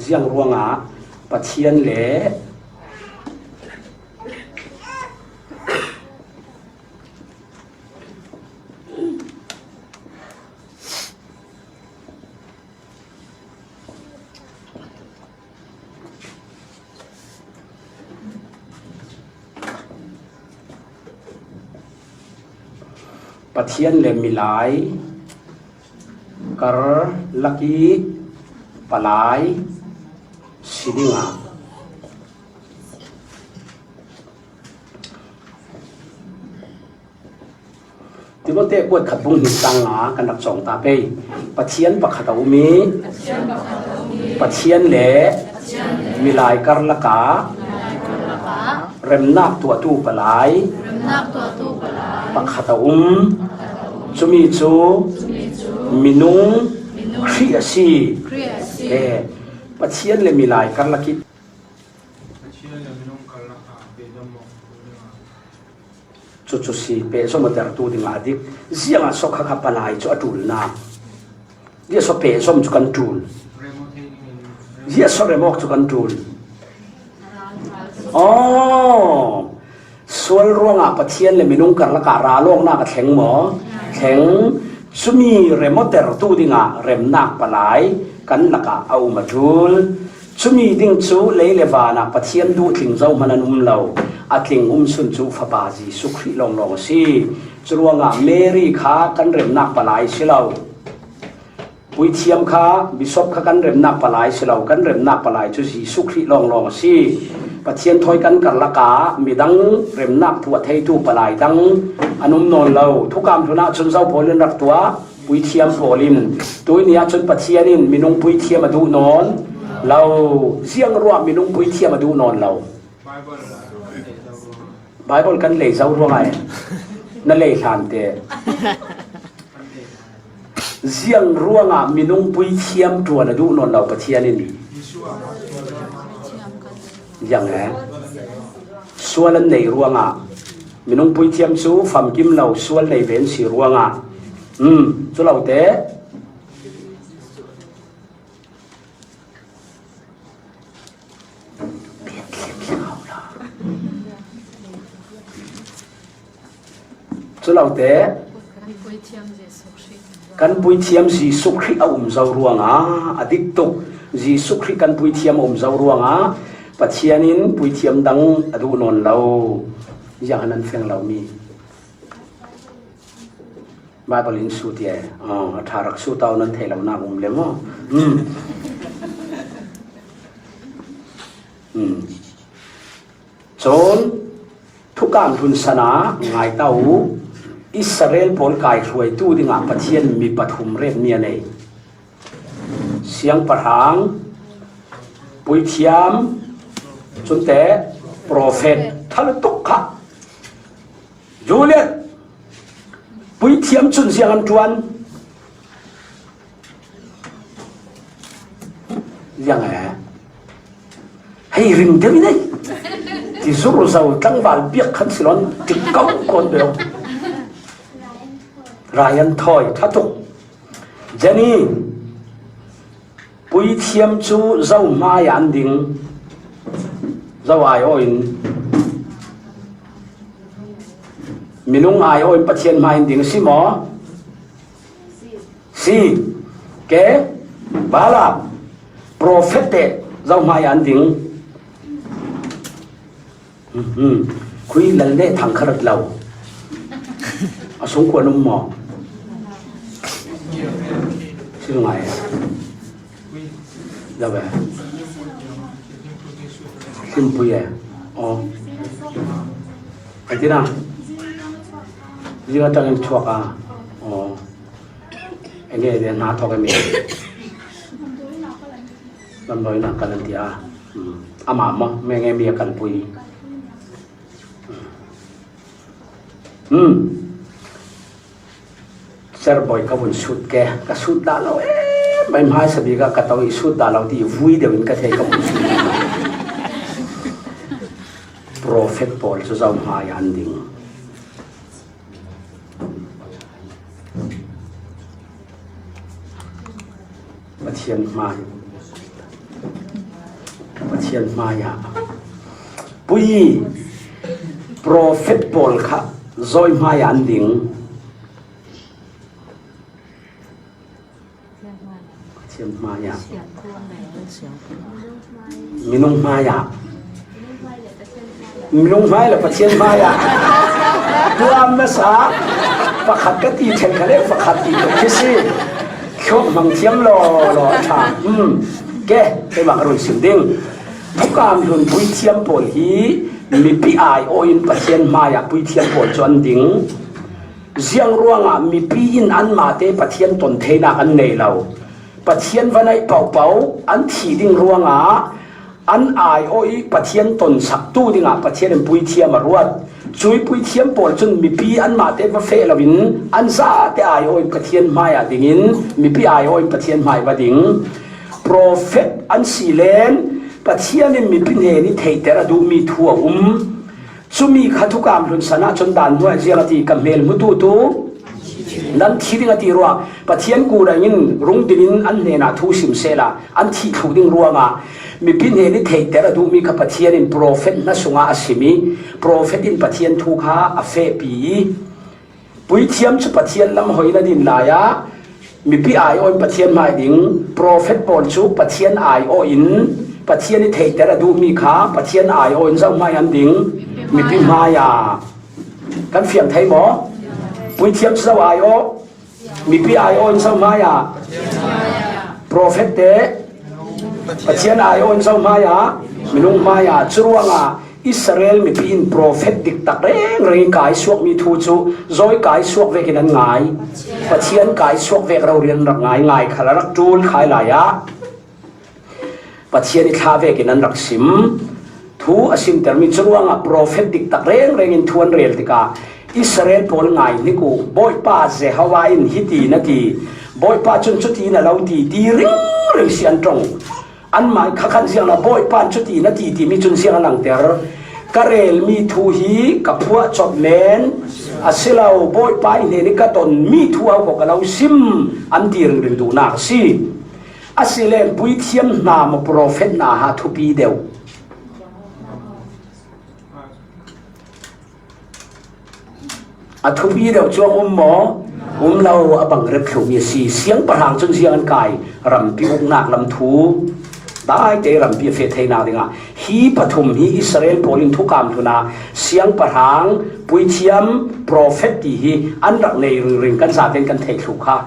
ziang ruangah Pathian le Pathian le milai karlak i palai si dingah Timote kuat khat bung hnih tang nga kan rak cawng ta pei. Pathian pakhat a um i Pathian le milai karlak ah remnak tuahtu palai pakhat a um. Cumi cu minung Khrih a si. Eh, Pathian le milai karlak i Cucu si, pehzom a tertu dingah a dik. Ziangah so khakha palai cu a ṭulnak? Ziah so pehzom cu kan ṭul? Ziah so remawk cu kan ṭul? Aw, sual ruangah Pathian le minung karlakah ralawknak a thleng maw? Thleng. Cumi rem aw tertu dingah remnak palai kan lakah a um a ṭul. Cumi ding cu lei le van ah Pathian duh tling zohman an um lo. A tling um sun cu Fapa Jesuh Khrih lawnglawng a si. Curuangah Mary kha kan remnak palai si lo. Puithiam kha, Bishop kha kan remnak palai si lo. Kan remnak palai cu Jesuh Khrih lawnglawng a si. Pathian thawi kan karlak ah midang remnak tuah theitu palai dang an um nawn lo. Thukam hlun ah cun zo pawl in rak tuah. Puithiam pawl in, tuini ah cun Pathian in minung puithiam a duh nawn lo. Ziang ruah minung puithiam a duh nawn lo? Baibal kan lei zo ruangah na lei hlan te. Ziang ruangah minung puithiam ṭuan a duh nawn lo Pathian in? Ziang e? Sual an nei ruangah. Minung puithiam cu famkim lo sual nei ve an si ruangah. Um, cu lo te. Cu lo te. Kan puithiam Jesuh Khrih a um zo ruangah a dik tuk. Jesuh Khrih kan puithiam a um zo ruangah Pathian in puithiam dang a duh nawn lo. Ziah nan feng lomi? Baibal in sut i, a ṭha rak sut au, nan thei lo nak um le maw? Um. Um. Cun, thukam hlun san ah ngai ta u, Israel pawl kaihruaitu dingah Pathian mi pathum retmi a nei. Siangpahrang, puithiam, cunte profet, ṭha lutuk kha. Juliet, puithiam cun ziang an ṭuan? Ziang e? Hei, ring deuh i nei. I zurzo tlangval biak khan silon tik kau kawn deuh. Ryan Thoi, tha tuk. Jenny, puithiam chu zo hmai ah an ding. Zo ai aw in. Minung ai aw in Pathian hmai in ding si maw? Si. Ke, Bala, prophet te zo hmai ah an ding. Mhm. Khui lal le thang kharat lo. A sung ko num mo. Sing ngai. Da ba. Sim pui e. Oh. Ai ti na. Zinga tang in chuak a. Oh. Enge de na thok e mi. Lamdoi na kalan ti a. Hmm. Ama ma, menge mi a kalpui. Hmm. Ser boy ka vun sut ke, ka sut da lo e, mai mai sabi ka ka tau i sut da lo ti vui de win ka thei ka vun sut. Prophet Paul chu zau mai an ding. Pathian hmai, Pathian hmai ah pui prophet pawl kha zoi hmai ah an ding. Pathian hmai ah, minung hmai ah, minung hmai le Pathian hmai ah. Tuam nasa pakhat ka ti ṭhen kha le pakhat ti tuk khi si. Thluk hmang thiam law law a ṭha. Hmm. Ke, keimah ka run sim ding. Thukam hlun puithiam pawl hi mipi ai aw in Pathian hmai ah puithiam pawl chu an ding. Ziang ruangah mipi in anmahte Pathian ton theinak an nei lo. Pathian va naih pauh pauh an thih ding ruangah an ai aw i Pathian tonsaktu dingah Pathian in puithiam a ruat. Cui puithiam pawl cun mipi anmahte va feh loin an zate ai aw i Pathian hmai ah dingin mipi ai aw in Pathian hmai va ding. Profet an si len Pathian in mipi hnen i theihter a duhmi thu a um. Cumi kha thukam hlun san ah cun dan hnuai ziang a ti ka hmel hmutu tu nan thi ding a ti ruah. Pathian kut ah in rung dingin an hnenah thu sim sehla an thih thluh ding ruangah mipi hnen i theihter a duhmi kha Pathian in profet hna sungah a sim i profet in Pathian thu kha a fehpi i puithiam cu Pathian lam hoi na din lai ah mipi ai aw in Pathian hmai ding, profet pawl cu Pathian ai aw in Pathian i theihter a duhmi kha Pathian ai aw in zohhmai an ding, mipi hmai ah. Kan fiang thei maw? Puithiam cu zo ai aw, mipi ai aw in zohhmai ah. Profet te Pathian ai aw in zohhmai ah, minung hmai ah. Curuangah Israel mipi in profet diktak rengreng i kaisuakmi thu cu zawi kaisuak vekin an ngai. Pathian kaisuak vek rori an rak ngai, ngai khal a rak ṭul khai lai ah Pathian i thlah vekin an rak sim. Thu a simtermi curuangah profet diktak rengreng in thu an rel tikah Israel pawl ngai hnik uh, Bawipa Jehovah in hiti na ti, Bawipa cun cuti na lo ti, ti ringring si an ṭong. Anmah kha khan ziang lo, Bawipa in cuti na ti timi cun ziang a langter. Ka relmi thu hi ka phuah cawp men a si lo, Bawipa i hnen i ka tonmi thu a hawk a lo sim, an ti ringring duhnak a si. A si len puithiam hna maw profet hna ha thupi deuh? A thupi deuh cu a um maw? Um lo, a bang rep thlumi a si. Siangpahrang cun ziang an kai, rampi uknak lam thu, daite rampi a feh theinak dingah hi pathum hi Israel pawl in thukam hlun ah siangpahrang, puithiam, profet ti hi an rak nei ringring kan zaten kan theih thluh kha.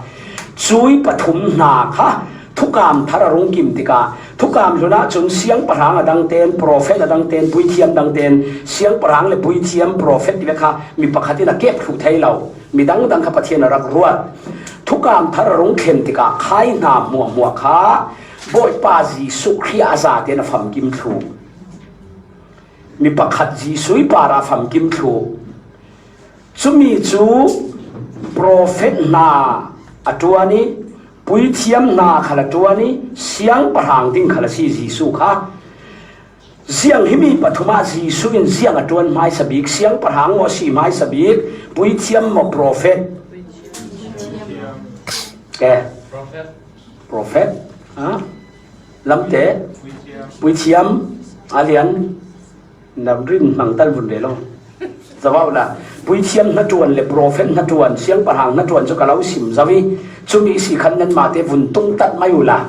Cui pathum hna kha thukam thar a rung kim tikah, thukam hlun ah cun siangpahrang a dang ten, profet a dang ten, puithiam dang ten, siangpahrang le puithiam, profet ti ve kha mi pakhat in a kep thluh thei lo. Mi dangdang kha Pathian a rak ruat. Thukam thar a rung thlen tikah khai hna hmuahhmuah kha Bawipa Jesuh Khrih a zaten a famkim thluh. Mi pakhat Jesuh i parah a famkim thluh. Cumi cu profet hna a ṭuan i, puithiam hna khal a ṭuan i, siangpahrang ding khal a si Jesuh kha. Ziang himi pathumah Jesuh in ziang a ṭuan hmaisa bik, siangpahrang maw si hmaisa bik, puithiam maw prophet? Ke. Prophet. Ha? Lamte. Puithiam. Alian. Namrin hmangtal vun ve lo. Zavau la. Puithiam hnaṭuan le prophet hnaṭuan, siangpahrang hnaṭuan cu ka lo sim zo i, cumi si khan nanmah te vun tung tat mai uhla.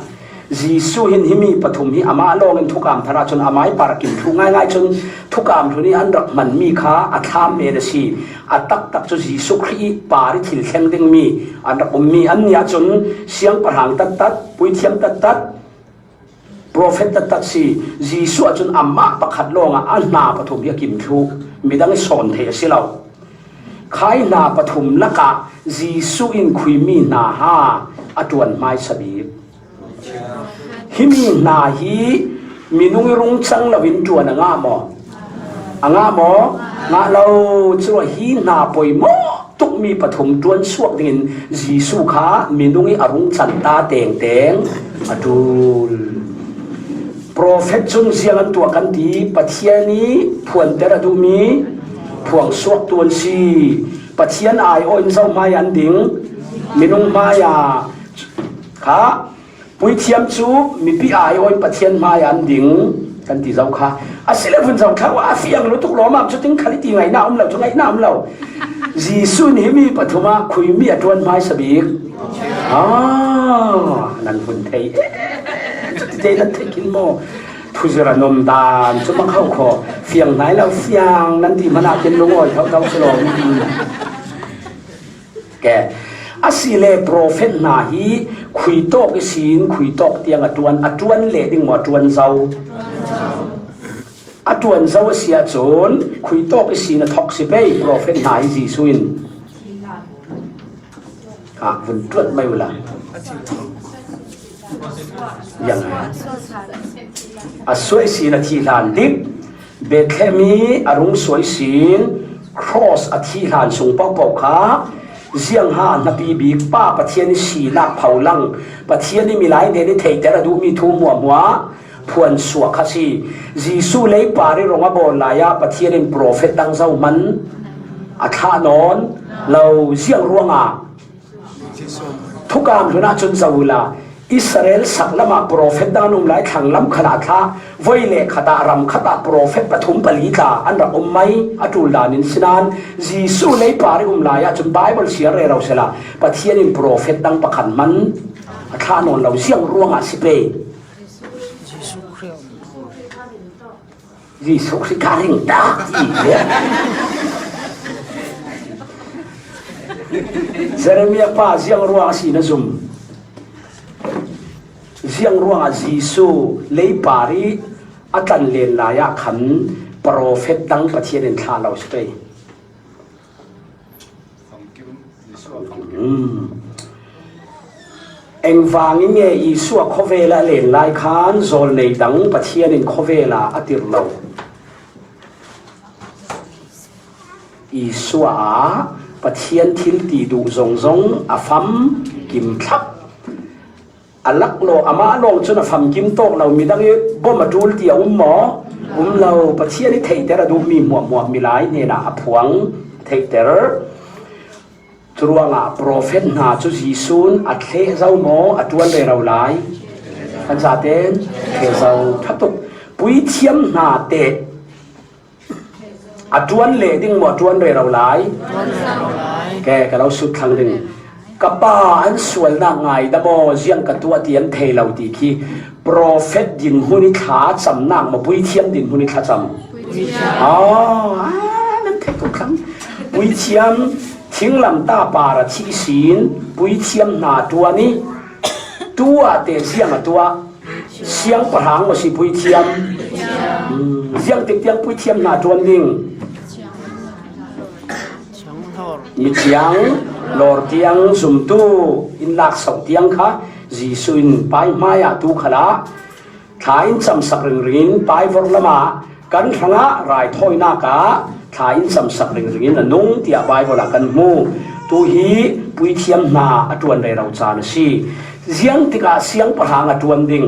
Jesuh hin himi pathum hi amah lawngin thukam thar ahcun amai par kim thluh ngaingai cun thukam hlun i an rak hmanmi kha a thlam men a si. A taktak cu Jesuh Khrih i par i thil thleng dingmi an rak ummi an nih ahcun siangpahrang taktak, puithiam taktak, prophet taktak si. Jesuh ahcun amah pakhat lawngah a hna pathum hi a kim thluh, midang i sawn theih a si lo. Khai hna pathum lakah Jesuh in khuimi hna ha a ṭuan hmaisa bik. Himi hna hi minung i rung cang loin ṭuan a ngah maw? A ngah maw? Ngah lo. Curuah hi hna poimawh tukmi pathum ṭuan suak dingin Jesuh kha minung i a rung cang ta tengteng a ṭul. Prophet cun ziang an tuah kan ti, Pathian i phuanter a duhmi phuangsuaktu an si. Pathian aiawh in zo hmai an ding, minung hmai ah kha. Puithiam cu mipi aiawh in Pathian hmai ah an ding kan ti zo kha. A si le vun zo thlau ah a fiang lutuk lawmam cu ting khal i ti ngaihna um lo, cu ngaihna um lo. Jesuh in himi pathum ah khuimi a ṭuan hmaisa bik. Ah, nan hun thei. Eh, cuti te nan thei khin maw? Thuzir a nuam dan cu makho kho. Fiang hnai lo fiang nan ti hmanah kin lungawi thotho si lo. Ke, a si le prophet hna hi khui tawk ihsin khui tawk tiang a ṭuan, a ṭuan leh ding maw, a ṭuan zo? A ṭuan zo a si ahcun khui tawk ihsin a thawk si pei, prophet hna hi Jesuh in. Ah, vun ṭuat mai uhla. Yang a suah ihsin a thih hlan dik. Bethlehem i a rung suah ihsin cross a thih hlan sung pohpoh kha ziangha hnapi bik pa Pathian i sinak pholang, Pathian i milai hnen i theihter a duhmi thu hmuahhmuah phuan suak kha si. Jesuh leipar i rong a bawl lai ah Pathian in prophet dang zo hman a thlah nawn lo. Ziang ruangah? Thukam hlun ahcun zo uhla, Israel sak lamah profet dang an um lai, thlanglam khalah thlah, voi le khat ah, ram khat ah profet pathum pali tla an rak um mai, a ṭul dan in. Sinain Jesuh leipar i um lai ahcun Baibal siar rero sehla, Pathian in profet dang pakhat hman a thlah nawn lo. Ziang ruangah si pei? Jesuh Khrih kha ringtak ti le. Jeremiah pa ziang ruang a si na zum? Ziang ruangah Jesuh leipar i a tlanlen lai ah khan profet dang Pathian in thlah lo si pei? Hmm. Engvang in nge Jesuh a khawvel ah len lai khan zawlnei dang Pathian in khawvel ah a tir lo? Jesuh ah Pathian thil ti duh zongzong a fam kim thlap. A laklawh, amah lawng cun a famkim tawk lo, midang i bom a ṭul ti a um maw? Um lo. Pathian i theihter a duhmi hmuahhmuah milai hnenah a phuang, a theihter. Curuangah profet hna cu Jesuh in a thleh zo maw, a ṭuan rero lai? Kan zaten thleh zo ṭha tuk. Puithiam hna teh a ṭuan leh ding maw, a ṭuan rero lai? Ke, ka lo sut thlang ding. Ka pa an sualnak ngaidam aw, ziang ka tuah ti an thei lo ti khi profet dinhmun i thlacamnak maw, puithiam dinhmun i thlacam? Ah, ah, nan thei ko thlang. Puithiam, thinglamtah par a thih sin, puithiam hna ṭuan i tuah teh ziang a tuah? Siangpahrang maw si puithiam? Hmm, ziangtik tiang puithiam hna ṭuan ding? Mithiang lawr tiang zumtu in lak sauh tiang kha Jesuh in pai hmai ah tu khalah thla in camsak ringring in pai vorh lamah kan hrangah raithawinak ah thla in camsak ringring in a nung, tiah Baibal ah kan hmu. Tu hi puithiam hna a ṭuan rero caan a si. Ziang tikah siangpahrang a ṭuan ding?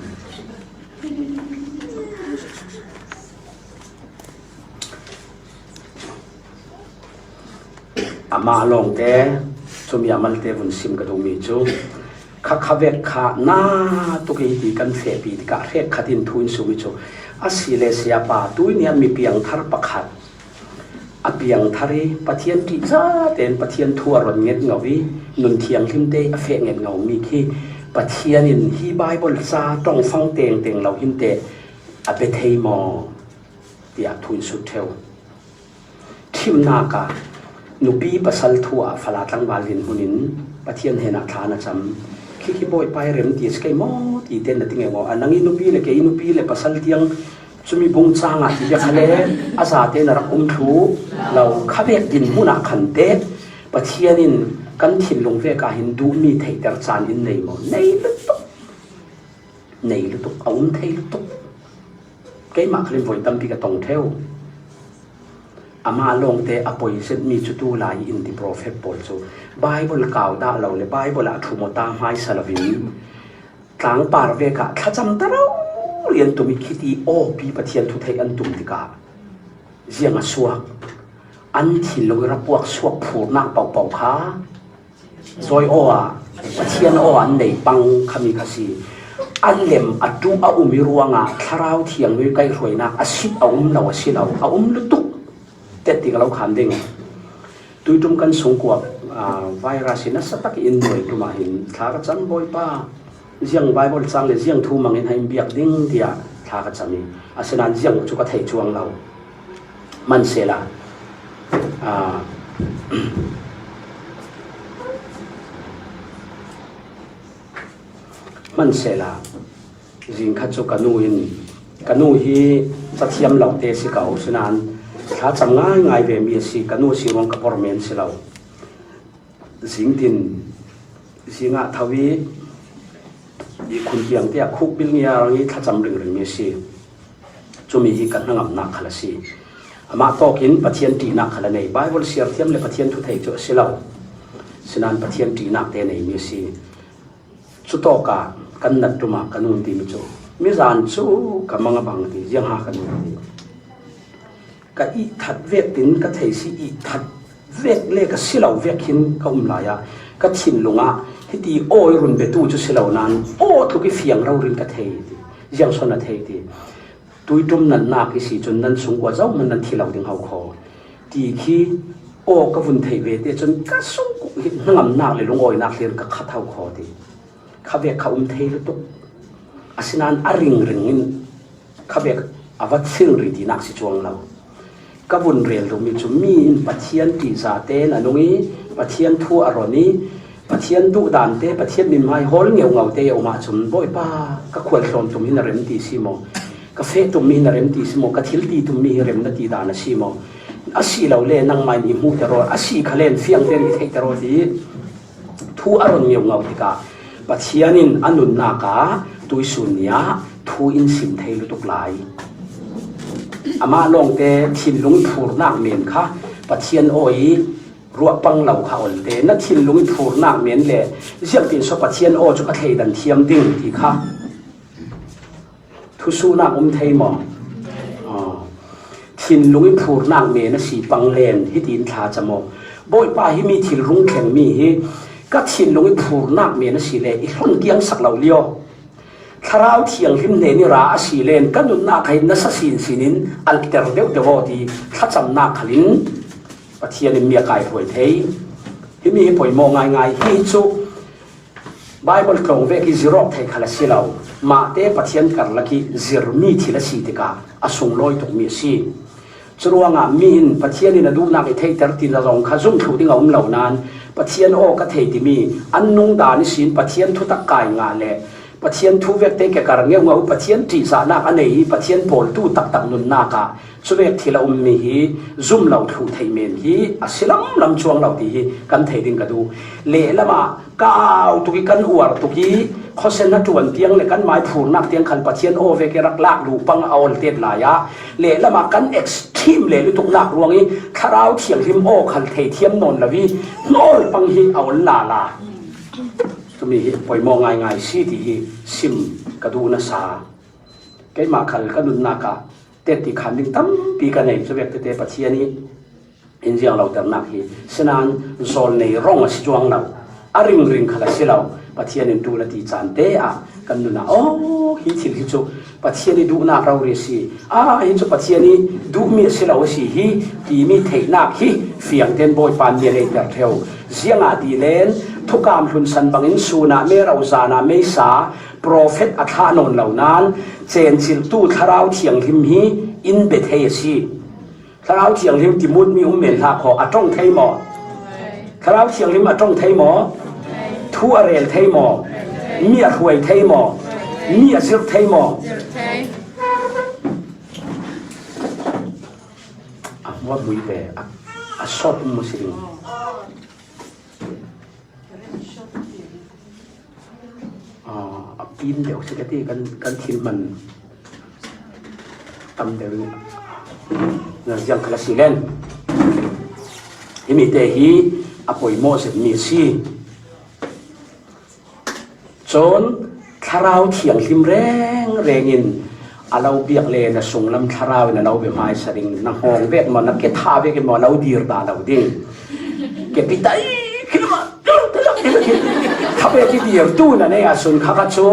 Amah lawngte, cumi a malte vun sim ka duhmi cu, kha kha vek kha na tuk i ti kan fehpi tikah hrekkhat in thu in sumi cu, a si le siapa, tuihni ah mi piangthar pakhat a piangthar i Pathian ṭih zate in Pathian thu a ron nget ngau i nun thianghlim te a feh nget ngau mi khi Pathian in hi Baibal ca ṭongfang tengteng lo hin te a bia thei maw tiah thu in sut ṭheu. Ṭhimnak ah Nupi pasal thu ah fala tlangval dinhmun in Pathian hnenah thla na cam. Khi khi Bawipa i rem ti a si kei maw ti te na ti ngei maw? A nang i nupi le kei i nupi le pasal tiang cumi bung cangah ti bek kha le a zate na rak um thlu lo. Kha vek dinhmun ah khan te Pathian in kan thinlung vek ah hin duhmi theihter caan in nei maw? Nei lutuk. Nei lutuk, a um thei lutuk. Keimah khalin voi tampi ka tong theu. Amah lawngte a poi zetmi cu tu lai in ti profet pawl cu Bible kau dah lo le Bible ah thu maw ta hmaisa lovin tlangpar vek ah thlacam ta rau lian tum i khiti awpi Pathian thu theih an tum tikah ziang a suak? An thinlung i rapuak suak phurnak pohpoh kha zawi aw ah Pathian aw an nei pang khami kha si. A lem a ṭuh a um i ruangah Thlarau Thiang nui kaihhruainak a sip a um lo a si lo, a um lutuk. Tet ti ka lo khan ding. Tuiṭum kan sungkuap, aa, virus hi nasa tak in nuai ṭum ah hin thla ka cam Bawipa. Ziang Bible cang le ziang thu mangin ha in biak ding tiah thla ka cam i. Asinain ziang cu ka thei cuang lo. Mansehla, aa, mansehla, zing khat cu ka nu in, ka nu hi cathiam lo te si ko, sinain thlacam ngaingai ve mi a si, ka nu si ruang ka por men si lo. Zingtin, zingah tho i, i khun piang tiah khuk bil ngia rang i thlacam ringring mi a si. Cumi hi ka hnangamnak khal a si. Amah tawkin Pathian ṭihnak khal a nei. Bible siar thiam le Pathian thu thei cu a si lo. Sinain Pathian ṭihnak te a nei mi a si. Cutawkah kan nat ṭum ah ka nun timi cu, mizan cu ka mang a bang ti, ziangha ka nun ti. Ka ihthat vek tin ka thei si, ihthat vek le ka si lo vek khin ka um lai ah ka thinlung ah hiti aw i run biatu cu si lo nain aw tluk i fiang rori in ka thei ti, ziang sawn a thei ti. Tuiṭum natnak i si cun nan sungkua zohman nan thi lo ding ho kho ti khi aw ka vun theih ve te cun ka sungkuh hi hnangamnak le lungawinak hlir ka khat ho kho ti. Kha vek kha um thei lutuk. Asinain a ringring in kha vek a va thinri tinak si cuang lo. Ka vun rel duhmi cu mi in Pathian ṭihzah tein a nung i Pathian thu a ron i Pathian duhdan te, Pathian mithmai hawl ngeungau te a um ahcun, Bawipa, ka khual hlawm tum hi na rem ti si maw? Ka feh tummi hi na rem ti si maw? Ka thil ti tummi hi rem na ti dan a si maw? A si lo le nangmah in i hmuhter aw, a si kha len fiang tein i theihter aw ti. Thu a ron ngeungau tikah Pathian in a nunnak ah tuisun ni ah thu in sim thei lutuk lai. Amah lawngte thinlung phurnak men kha Pathian aw i ruah pang lo kha olte. Na thinlung i phurnak men le ziangtin so Pathian aw cu ka thleidan thiam ding ti kha thusuhnak um thei maw? Aw. Thinlung i phurnak men a si pang len hitin thla cam aw. Bawipa, hi mi thil rung thlengmi hi ka thinlung i phurnak men a si le i hlon kiangsak lo lio. Thlarau Thianghlim hnen i ra a si len ka nunnak kha hi nasa sinsin in alter deuh deuh aw ti thlacamnak khalin Pathian in mi a kaihruai thei. Hi mi hi poimaw ngaingai hi cu Bible tlawng vek i zir awk thei khal a si lo. Mahte Pathian karlak i zirmi thil a si tikah a sunglawi tukmi a si. Curuangah mi in Pathian in a duhnak i theihter tina zong kha zumh thluh ding a um lo nain Pathian aw ka thei timi an nung dan ihsin Pathian thutak kai ngah le Pathian thu vekte ke kar ngeungau Pathian ṭihzahnak a nei i Pathian pawltu taktak nunnak ah cuvek thil a ummi hi zum lo thluh theih men hi a si lamlam cuang lo ti hi kan thei ding ka duh. Lehlam ah kau tuk i kan uar tuk i khuasen hnaṭuan tiang le kan mai phurnak tiang khan Pathian aw vek i rak lak luh pang a oltet lai ah lehlam ah kan extreme le lutuknak ruang i Thlarau Thianghlim aw khal thei thiam nawn lo i hnawl pang hi a ol lala. Cumi hi poimaw ngaingai si ti hi sim ka duh nasa. Keimah khal ka nunnak ah tet ti khan ding tampi ka nei, cuvek tete Pathian i in ziang loternak hi sinain zawl nei rong a si cuang lo, a ringring khal a si lo. Pathian in ṭul a ti caan te ah kan nun ah, aw, hi thil hi cu Pathian i duhnak rori a si. Ah, hi cu Pathian i duhmi a si lo a si hi timi theihnak hi fiang tein Bawipa mi a leiter ṭheu. Ziangahtile thukam hlunsan bangin sun ah mero, zan ah meisa, profet a thlah nawn lo nain cenciltu Thlarau Thianghlim hi in bia thei a si. Thlarau Thianghlim timutmi um men hlah khaw a ṭong thei maw? Thlarau Thianghlim a ṭong thei maw? Thu a rel thei maw? Mi a hruai thei maw? Mi a zirh thei maw? A hmuapui ve, a, a sawt um maw si ding? Ah, a pin deuh si ka ti, kan, kan thil man tam deuh. Na ziang kha la si len. Hi mite hi a poimawh zet mi a si. Chun Thlarau Thianghlim rengrengin a lo biak le na sunglam Thlarau in a lo be hmaisa ding, na nghawng vek maw, na ke tha vekin maw, a lo dir dah lo ding. Ke pi tai, kha vek i dirtu na nei a sun kha kha chu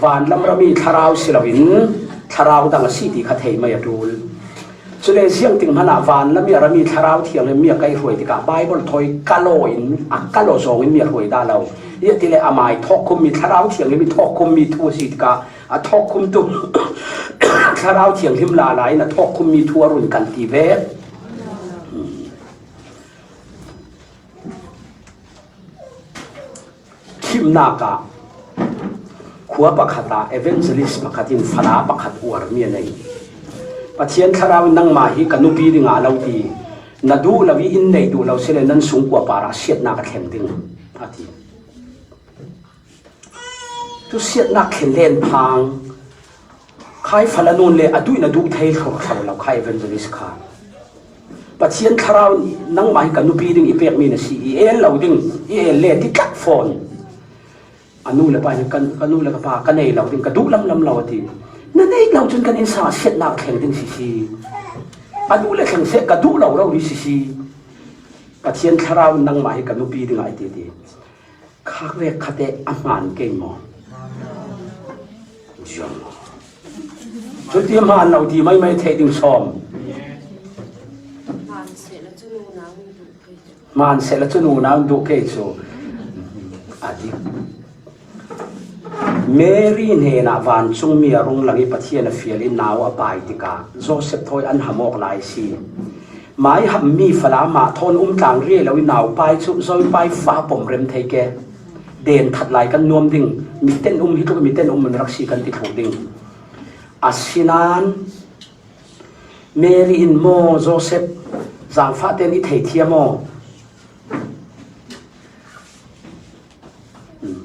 vanlam rami thlarau si loin thlarau dang a si ti kha thei mai a ṭul. Chule ziangtin hmanah vanlam i a rami Thlarau Thianghlim mi a kai hruai tikah Bible thawi ka law in, a ka law zawngin mi a hruai dah lo. Ziah tile amai thawkkhum mi, Thlarau Thianghlim i thawkkhum mi thu a si tikah a thawkkhumtu Thlarau Thianghlim lala in a thawkkhum mi thu a run kan ti ve. Thimnak ah khua pakhat ah evangelist pakhat in fala pakhat uar mi a nei. Pathian Thlarau in nangmah hi ka nupi dingah a lo ti, na duh lo i in nei duh lo sile nan sungkua parah siatnak a thleng ding, a ti. Tu siatnak thlen len phang. Khai fala nun le a duh in a duh thei thlawrthlo lo kha evangelist kha. Pathian Thlarau in nangmah hi ka nupi ding i pek mi na si, i el lo ding, i el le ti tlak fawn. A nu le pa hi kan, ka nu le ka pa ka nei lo ding, ka duh lamlam lo a ti. Na nei lo cun kan innsang ah siatnak thleng ding si si. A duh le thleng seh, ka duh lo rori si si. Pathian Thlarau in nangmah hi ka nupi dingah i ti ti. Khak vek khate a hmaan kei maw? Ziang maw? Cuti a hmaan lo ti maimai theih ding sawm. Hmaan sehla cu nunau in duh kei cu. A dik. Mary hnenah vancungmi a rung lang i Pathian a fial i nau a pai tikah Joseph thawi an ham awk lai si. Mai hammi fala mah thawn um tlang riai lo i naupai cu zoipai fa pom rem thei ke. Den that lai kan nuam ding, miten um hi tluk, miten um man rak si kan ti thluh ding. Asinain Mary in maw, Joseph, zaangfah tein i thei thiam maw?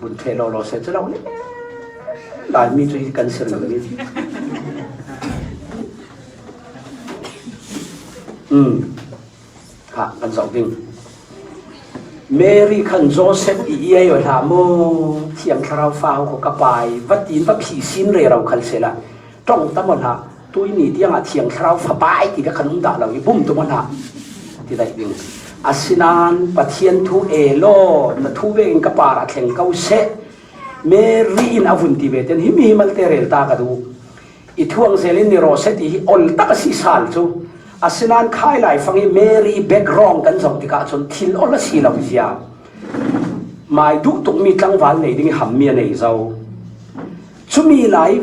Hun ṭheh lawlaw seh cu lo le. Laimi cu hi kan si ringring. Um. Kha kan zoh ding. Mary khan Joseph i i ei aw hlah maw? Thiang Thlarau fa ho kho ka pai, va tiin va phih sin rero khal sehla. Ṭong tam aw hlah, tuini tiangah Thiang Thlarau fa pai ti ka khan um dah lo i bum tum aw hlah. Ti daih ding. Asinain Pathian thu e law, na thu vekin ka parah thleng ko seh. Mary in a vun ti ve ten, himi hi malte rel ta ka duh. I thuang zel in ni rawh seh ti hi ol tak a si sal cu. Asinain khai laifang hi Mary background kan zoh tikah cun thil ol a si lo zia. Mai duh tukmi tlangval nei ding i hammi a nei zo. Cumi lai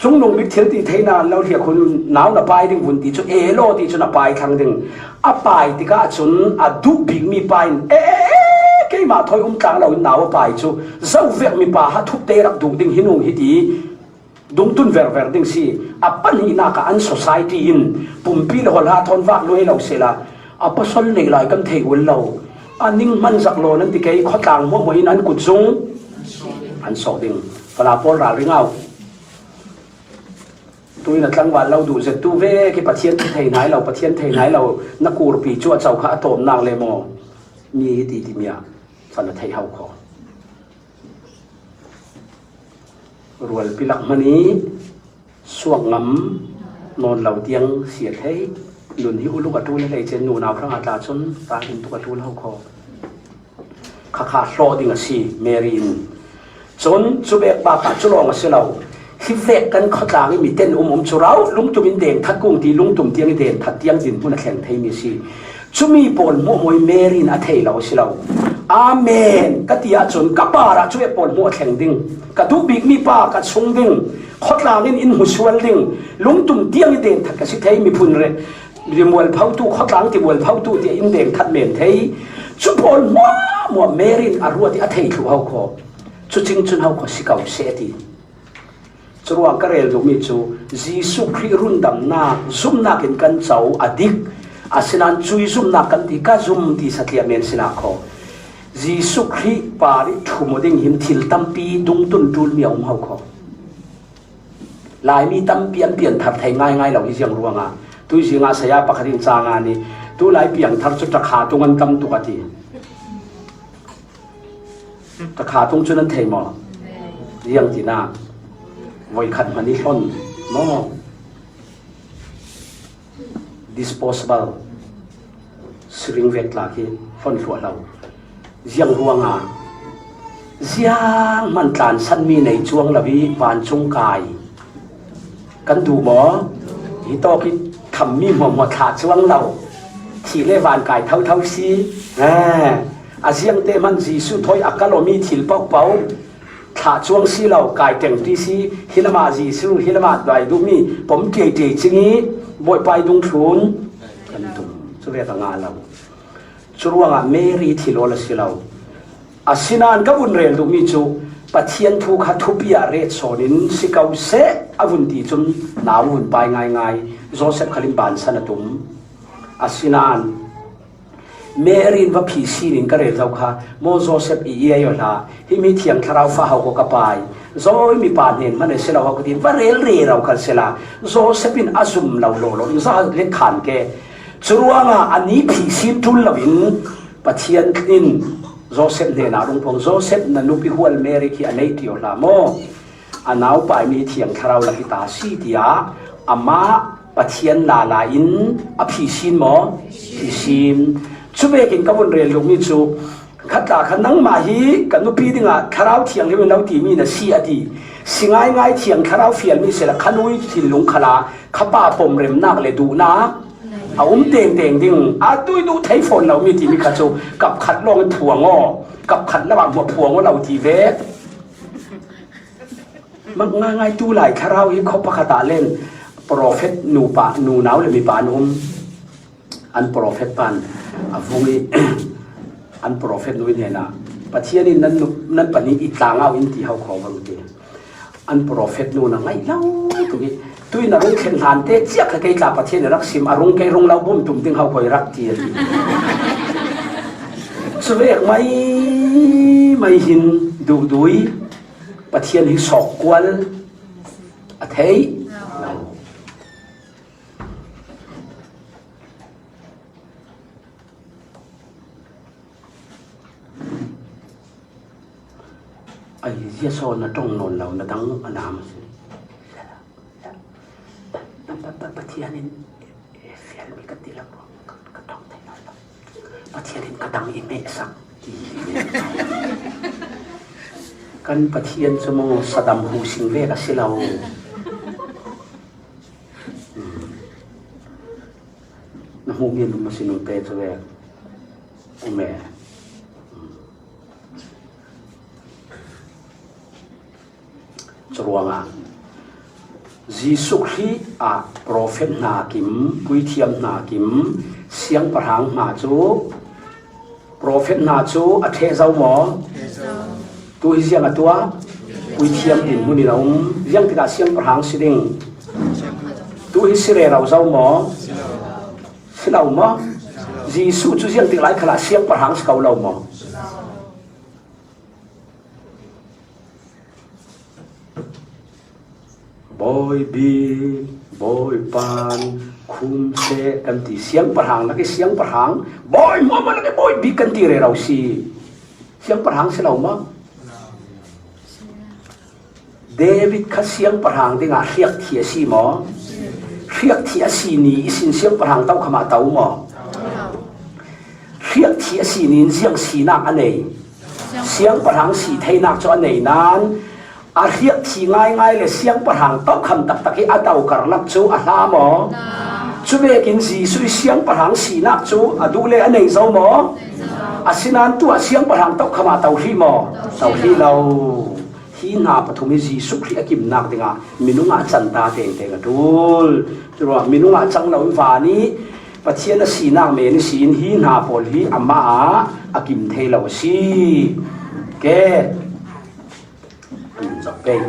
Cungnung bik thil ti theihna an lo hliak hun nau na pai ding vun ti cu e law ti cun a pai thlang ding. A pai tikah cun a duh bikmi pa in e, e, e, keimah thawi um tlang lo in nau a pai cu zo vekmi pa ha thup te rak duh ding hi nung hi ti dungtun verver ding si. A pahnihnak ah an society in pumpi le holh ha thawn vak luai lo sehla a pasal neih lai kan thei ul lo. A ning hman zak law nan ti kei, khawtlang hmuahhmuah in an kut zung an sawh ding. Fala pawl ralring au. Tuin a tlangval lo duh zettu ve khi Pathian thei hnai lo, Pathian thei hnai lo, na kurpi cu a co kha a tawmnak le maw? Mi hi ti timi ah fan a theih hau kho. Rualpi lak hmanh i suak ngam nawn lo tiang si a thei. Nun hi uluk a ṭul a hlei cen, nunau hrangah tla cun ta in tuk a ṭul hau kho. Khakha hlawh ding a si, Mary in. Cun cu bek bakah cu lawng a si lo. Hi vek kan khuatlang i miten um um cu rau, lungtum in deng that kung ti, lungtum tiang i deng that tiang dinhmun a thleng theimi a si. Cumi pawl hmuahhmuah i Mary in a thei lo a si lo. Amen ka ti ahcun ka parah cu e pawl hmuah a thleng ding. Ka duh bikmi pa ka chung ding. Khuatlang in in hmusual ding. Lungtum tiang i deng that ka si thei, miphun re, rimual photu, khuatlang timual photu tiah in deng that men thei. Cu pawl hmuahhmuah Mary in a ruat i a thei thluh hau kho. Cucing cun hau kho si ko seh a ti. Curuang ka rel duhmi cu Jesuh Khrih rundamnak zumhnak in kan co a dik. Asinain cui zumhnak kan ti ka zum ti satliah men sinak kho. Jesuh Khrih par i ṭhum aw ding hin thil tampi dungtun ṭulmi a um hau kho. Laimi tampi an pianthar thei ngaingai lo hi ziang ruangah tui zingah saya pakhat in canga nih tu lai piangthar cu takha tung an tam tuk a ti. Takha tung cun an thei maw? Ziang tinak voikhat hmanh i hlon maw? Disposable siring vek tla khi hlon hluah hlo. Ziang ruangah ziang hman tlansanmi nei cuang lo i vancung kai kan duh maw? Hi tawk i thammi hmuahhmuah thlah cuang lo. Thih le van kai thotho si. A ziangte hman Jesuh thawi a kal awmi thil pohpoh thlah cuang si lo, kai tengti si, hi lamah Jesuh, hi lamah duai duhmi pom ṭiaiṭiai cing i Bawipa i dungthlun kan tum. Cu vek a ngah lo. Curuangah Mary thil awl a si lo. Asinain ka vun rel duhmi cu Pathian thu kha thupi ah ret sawn in si ko seh a vun ti cun nau vun pai ngaingai. Joseph khal in bansan a tum. Asinain Mary in va phi sin in ka rel zo kha, maw Joseph i i aw hlah, hi mi thiang thlarau fa ho ko ka pai, zawi mipa hnen hman a si lo ho ka tin, va rel rero kha sela, Joseph in a zum lo lo lo in za let khan ke. Curuangah a ni phi sin ṭul lo in Pathian in Joseph hnenah rung pong, Joseph na nupi hual Mary khi a neih ti aw hlah maw? A naupai mi thiang thlarau lak i ta si tiah amah Pathian lala in a phi sin maw? Phi sin. Cu vekin ka vun rel duhmi cu khat tla kha nangmah hi ka nupi dingah thlarau thianghlim in lo timi na si a ti. Si ngaingai thiang thlarau fialmi sehla kha nu i thinlung khalah kha pa pom remnak le duhnak a um tengteng ding a tui duh thei fawn lomi timi kha cu kap khat lawng in phuang aw, kap khat lo ah hmuah phuang aw lo ti ve. Mak ngaingai tu lai thlarau hi khuapakhat ah len profet nupa, nunau le mipa an um. An profet pan a vung i an profet nu i hnenah Pathian in nan, nu, nan pahnih i tlang au in ti ho kho bang ti. An profet nu na ngaih lo tuk i tui na rung thlen hlan te ciak kha kei tla Pathian i rak sim a rung kei rung lo bum tum ding ho kho i rak ti a ti. Cuvek mai mai hin duhdui Pathian hi sawk kual a theih lo. Ai, zia saw na ṭong nawn lo, na dang a nam a si. Pa, pa, pa, Pathian in fialmi ka ti lo, ka, ka ṭong thei lo. Pathian in ka dang i mehsak ti. Kan Pathian cu maw Saddam Hussein vek a si lo. Na hmuhmi an um a si nute cu vek um e. Curuangah Jesuh Khrih ah profet hna kim, puithiam hna kim, siangpahrang hna cu, profet hna cu a ṭheh zo maw? Tu hi ziang a tuah? Puithiam dinhmun in a um. Ziang tikah siangpahrang si ding? Tu hi si rero zo maw? Si lo maw? Jesuh cu ziang tik lai khalah siangpahrang si ko lo maw? Bawi bik, Bawi pan, khum seh kan ti, siangpahrang lak i siangpahrang, Bawi hmuahhmuah lak i Bawi bik kan ti rero si. Siangpahrang si lo maw? David kha siangpahrang dingah hriakthi a si maw? Hriakthi a si ni ihsin siangpahrang tokham ah to maw? Hriakthi a si ni in ziang sinak a nei? Siangpahrang si theinak cu a nei nain a hriakthi ngaingai le siangpahrang tokham taktak hi a to karlak cu a hla maw? Cuvekin Jesuh i siangpahrang sinak cu a duh le a nei zo maw? Asinain tuah siangpahrang tokham ah to hrih maw? To hrih lo. Hi hna pathum hi Jesuh Khrih a kimnak dingah minung ah canta tengteng a ṭul. Curuah minung ah cang lo in van i Pathian a sinak men ihsin hi hna pawl hi amah ah a kim thei lo a si. Ke, an zak pei.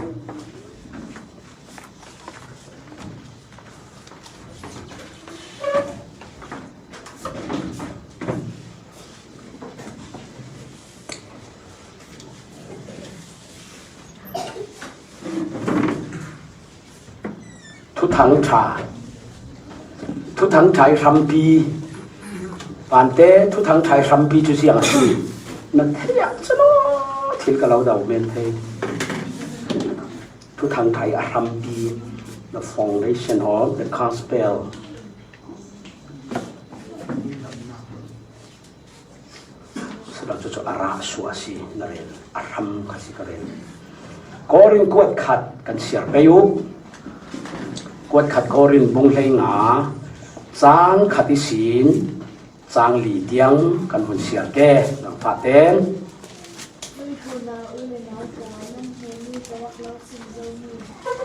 Thuthang ṭha, Thuthang ṭha i hrampi, Pante, Thuthang ṭha i hrampi cu ziang a si? Na thei ah cun thil ka lo do men thei. Thuthang ṭha i a hrampi, the foundation of the gospel. Sila cucu a rah suah a si, na rel a hram kha si ka rel. Korin kuat khat kan siar pei u. Kuat khat Korin bung hlei nga, cang khat ihsin cang li tiang kan hun siar ke, nang fah ten. Nan hna u le nau tla, nan hnenih ka rak lo sim zomi, nan,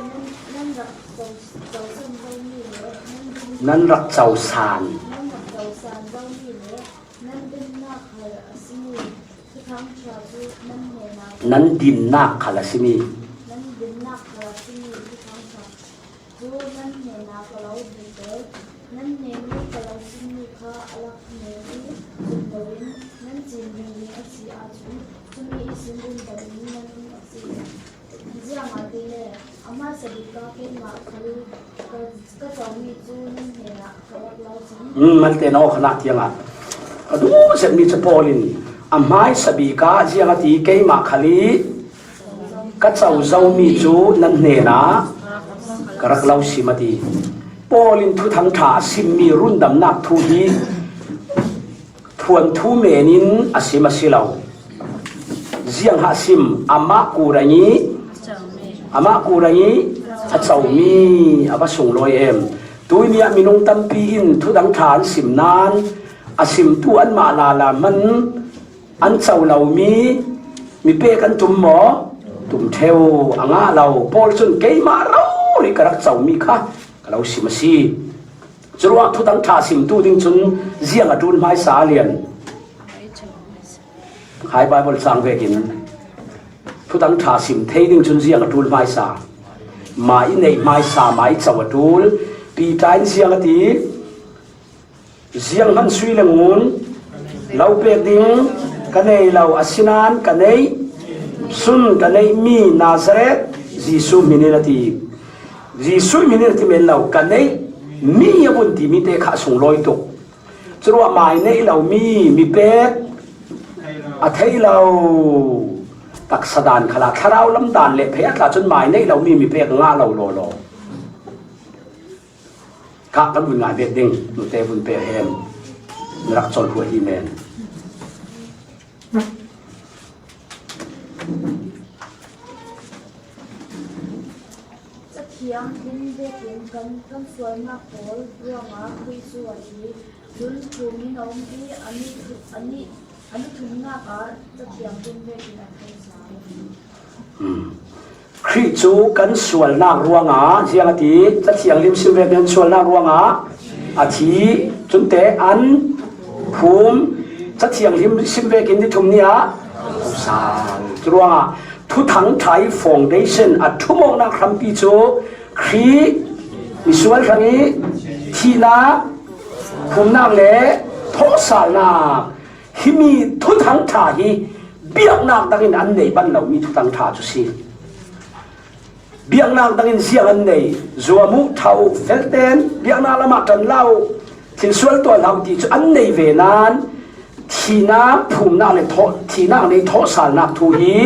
nan rak co, co san zomi le nan din, nan rak co san, nan rak co san zomi le nan dinnak hal a si mi Thuthang ṭha cu nan hnenah, nan dinnak hal a si mi, nan dinnak hal a si mi Thuthang ṭha cu nan hnenah ka lo hmuhter, nan hnen i ka lo simmi kha a lak men i zum loin nan cin ringring a si ahcun, cumi ihsin rundam in nan um a si. Ziangahtile a hmaisa bik ah keimah khal ka, ka comi cu nan hnenah ka rak lo cang. Um, malte na aw kha nak tiangah ka duh zetmi cu Paul in a hmaisa bik ah ziang a ti, keimah khal i ka co zomi cu nan hnenah ka rak lo sim a ti. Paul in Thuthang ṭha a simmi rundamnak thu hi phuan thu men in a sim a si lo. Ziang hah sim, amah kurang i, amah kurang i a comi a va sunglawi em. Tuihni ah minung tampi in Thuthang ṭha an sim nain a simtu anmah lala hman an co lomi mi pek an tum maw? Tum ṭheu, a ngah lo. Paul cun, keimah rori ka rak comi kha ka lo sim a si. Curuangah Thuthang ṭha simtu ding cun ziang a ṭul hmaisa a lian? Hai Baibal cang vekin Thuthang ṭha sim thei ding cun ziang a ṭul hmaisa? Mah i neih hmaisa, mah i co a ṭul. Piter in ziang a ti? Zianghman sui le ngun lo pek ding ka nei lo, asinain ka neih, sun ka neihmi Nazareth Jesuh hmin in a ti. Jesuh hmin in a ti men lo, ka neihmi a vun timi te kha a sunglawi tuk. Curuah mai neih lomi mi pek a thei lo. Taksa dan khalah thlarau lam dan le phei a tla cun mai neih lomi mi pek a ngah lo lawlaw. Kah kan vun ngai bet ding, nute vun pe hen. Na rak colh huai hi men. Cathiang hlim vekin kan, kan sualnak pawl ruangah Khrih cu a thi. Cun phum in a um i a ni thu-, a ni, a ni thumnak ah Cathiang hlim vekin a thawhsal. Hmm. Khrih cu kan sualnak ruangah, ziang a ti, Cathiang hlim sim vekin an sualnak ruangah a thi, cunte an phum, Cathiang hlim sim vekin ni thum ni ah sal. Curuangah Thuthang ṭha i foundation a ṭhumawknak hrampi cu Khrih misual hrang i thihnak, phumnak le thawhsalnak. Himi Thuthang ṭha hi biaknak dangin an nei ban lomi Thuthang ṭha cu si. Biaknak dangin ziang an nei? Zuam uh, ṭha uh, felten, biaknak lamah ṭan lo, thilsual tuah hlah uh ti cu an nei ve nain, thihnak, phumnak le thawh-, thihnak nei thawhsalnak thu hi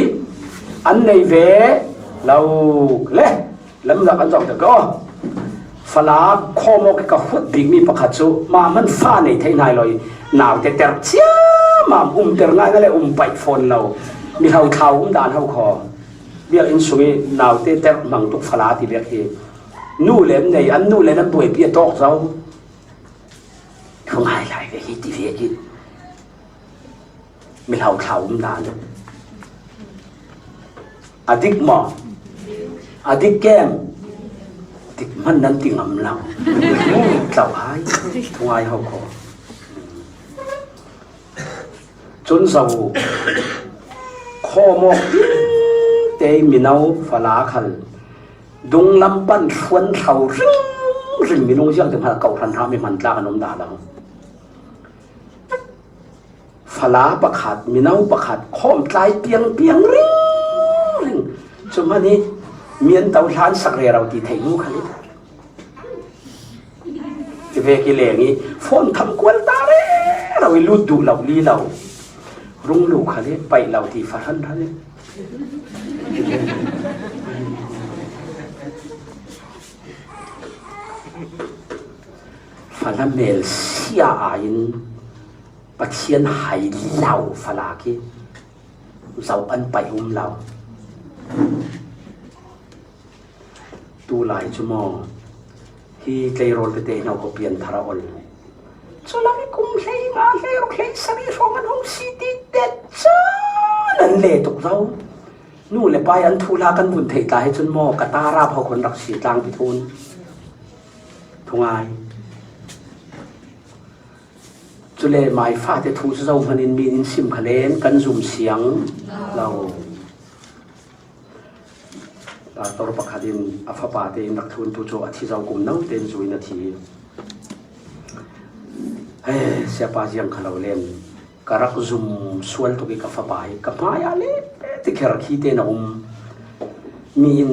an nei ve lo le. Lamzak an zoh tek ko. Fala khawm awk i ka huat bikmi pakhat cu mah hman fa nei thei hnai lo i, naute ter ciamam, um ter ngaingai le um paih fawn lo, mihlo thlau um dan ho kho. Biakinn sung i naute ter hmang tuk fala ti bek hi. Nu le an nei, an nu le an buaipi a tawk zo. Khuangai lai ve hi ti ve hi. Mihlo thlau um dan. A dik maw? A dik kem? Tik hman nan ti ngam lo. Tlauhai, thungai ho kho. Cun zo khawm awk te mino fala khal dunglam pan hruan thlo ringring, minung ziangtin hal kohhran hra mi hman tlak an um dah lo. Fala pakhat, mino pakhat khawm tlai piangpiang ringring. Cu hmanh hi mian to hlan sak rero ti theih hnu khal hi. Ti vek i leng i phone tham kual ta rero i lut duh lo li lo. Rung lu khal hi paih lo ti fa hranhran hi. Fala mel sia aiin Pathian hai lo fala khi zo an paih um lo. Tulai cu maw, hi tleirawl tete hna ko pian thar a ol. Cu lo i kum hlei nga, hlei ruk, hlei sarih hrawng an hung si ti te cun an le tuk zo. Nu le pa i an thuhla kan vun theih tla hi cun maw, ka ta rap ho khun rak si tlang pi thun. Thungai. Cule mai fate thu cu zohman in mi in sim kha len kan zum siang lo. Pastor pakhat in a fapa te in rak thun tu cu a thi zo kum no tein zui na thi. He, siapa ziang kha lo len. Ka rak zum sual tuk i ka fapa hi ka hmai ah le ti kher khi tein a um. Mi in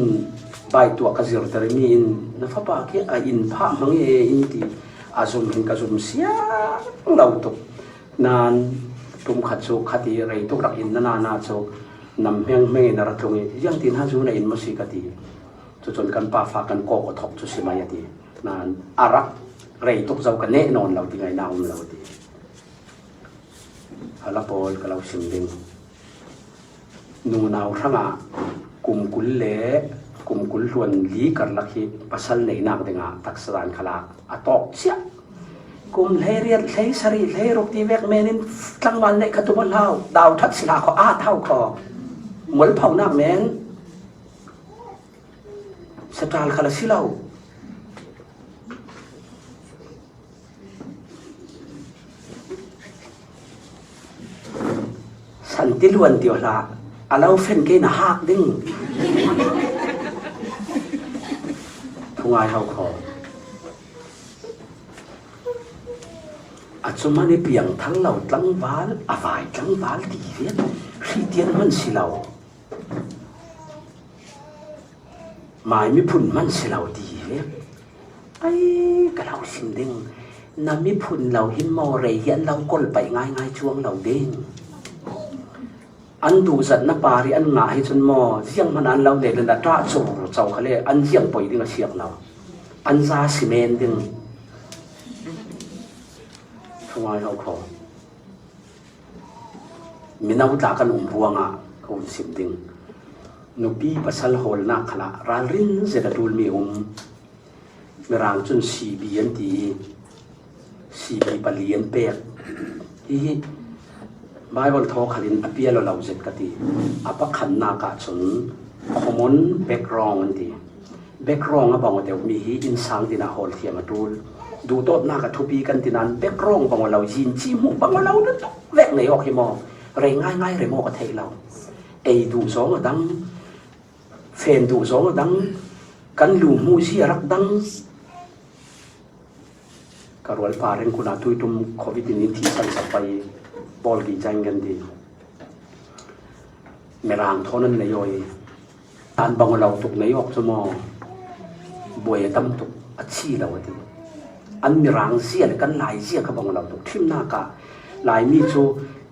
baituah ka zirter i mi in, "Na fapa khi a in phah hmang e," in ti. A zum hin ka zum siang lo tuk. Nan tum khat cu khat i rei tuk rak in na na na cu nam hmeng hmeng in a ra tlung i, "Ziangtin han zu na in maw si?" ka ti. Cucun kan pa fa kan kawk a thok cu si mai a ti. Nan a rak rei tuk zo ka neh nawn lo ti ngai na um lo a ti. Hala pawl ka lo sim ding. Nunau hrangah kum kul le kum kul hluan li karlak hi pasal neihnak dingah taksa dan khalah a tawk ciah. Kum hleiriat, hleisarih, hleiruk ti vek men in tlangval neih kha tum hau, dau ṭhat si hlah kho, aa thau kho. Mualphonak men saṭal khal a si lo. San ti luan ti hlah, a lo fen ke na hak ding. Thungai hau kho. A cu hmanh i piang thar lo tlangval, a vai tlangval ti ve. Hri tian hmanh si lo. Mai miphun hmanh si lo ti ve. Ai, ka lo sim ding. Na miphun lo hin maw rei hi an lo kol paih ngaingai cuang lo ding. An duhzatna par i an ngah hi cun maw, zianghman an lo le le na ṭah cur co kha le an ziang poi ding a siak lo. An za si men ding. Thungai hau kho. Mino tla kan um ruangah ka vun sim ding. Nupi pasal hawlnak khalah ralrin zet a ṭulmi um. Mirang cun C B an ti i, C B pali an pek. Hihi Bible thaw khalin a pial aw lo zet ka ti. A pakhatnak ah cun common background an ti. Background a bang aw deuhmi hi innsang dinah hawl thiam a ṭul. Duhdawtnak a thupi kan ti nain background bang aw lo, zinci hmuh bang aw lo lutuk vek nei awk hi maw? Rei ngaingai rem awk a theih lo. Ei duh zong a dang, fen duh zong a dang, kan lu hmuh zi a rak dang. Ka rualpa Rengkun ah tuiṭum covid in in thihsan sak pah i, Paul Ki Cang kan ti. Mirang thawn an nei aw i, an bang aw lo tuk nei awk cu maw, buai a tam tuk, a thi lo a ti. An mirang zia le kan lai zia kha bang aw lo tuk. Ṭhimnak ah Laimi cu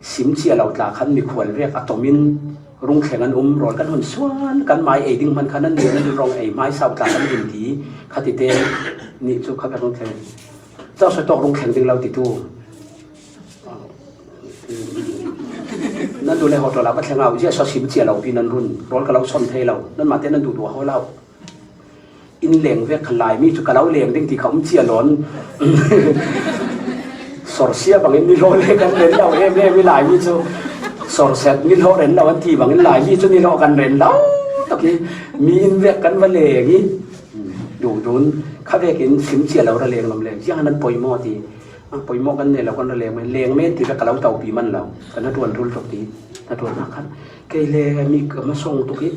sim cia lo tla khan mikhual vek a tom in rung thleng an um, rawl kan hun suan, kan mai ei ding hman khan an nih an rung ei hmaisa uh tla kan din ti kha tite nih cu kha vek rung thleng. Cau soi tawk rung thleng ding lo ti tu. Nan duh le hotel ah va thleng au, ziah so sim cia lo pi nan run, rawl ka lo son thei lo, nan mah te nan duh duh ho lo. In leng vek kha Laimi cu ka lo leng ding ti kha um cia lawn. Sorsia bangin nihlawh le kan ren lo em em i Laimi cu. Sorset nihlawh ren lo an ti bangin Laimi cu nihlawh kan ren lo. Tok i mi in vek kan va leng i. Duh dun, kha vekin sim cia lo ra leng lom leng. Ziang an poimaw ti. A, poimaw kan nei lo kan ra leng mai. Leng men ti ve ka lo taupi man lo. Ka na tuan rul tok ti. Na tuan na khan. Kei le mi ka ma song tuk i.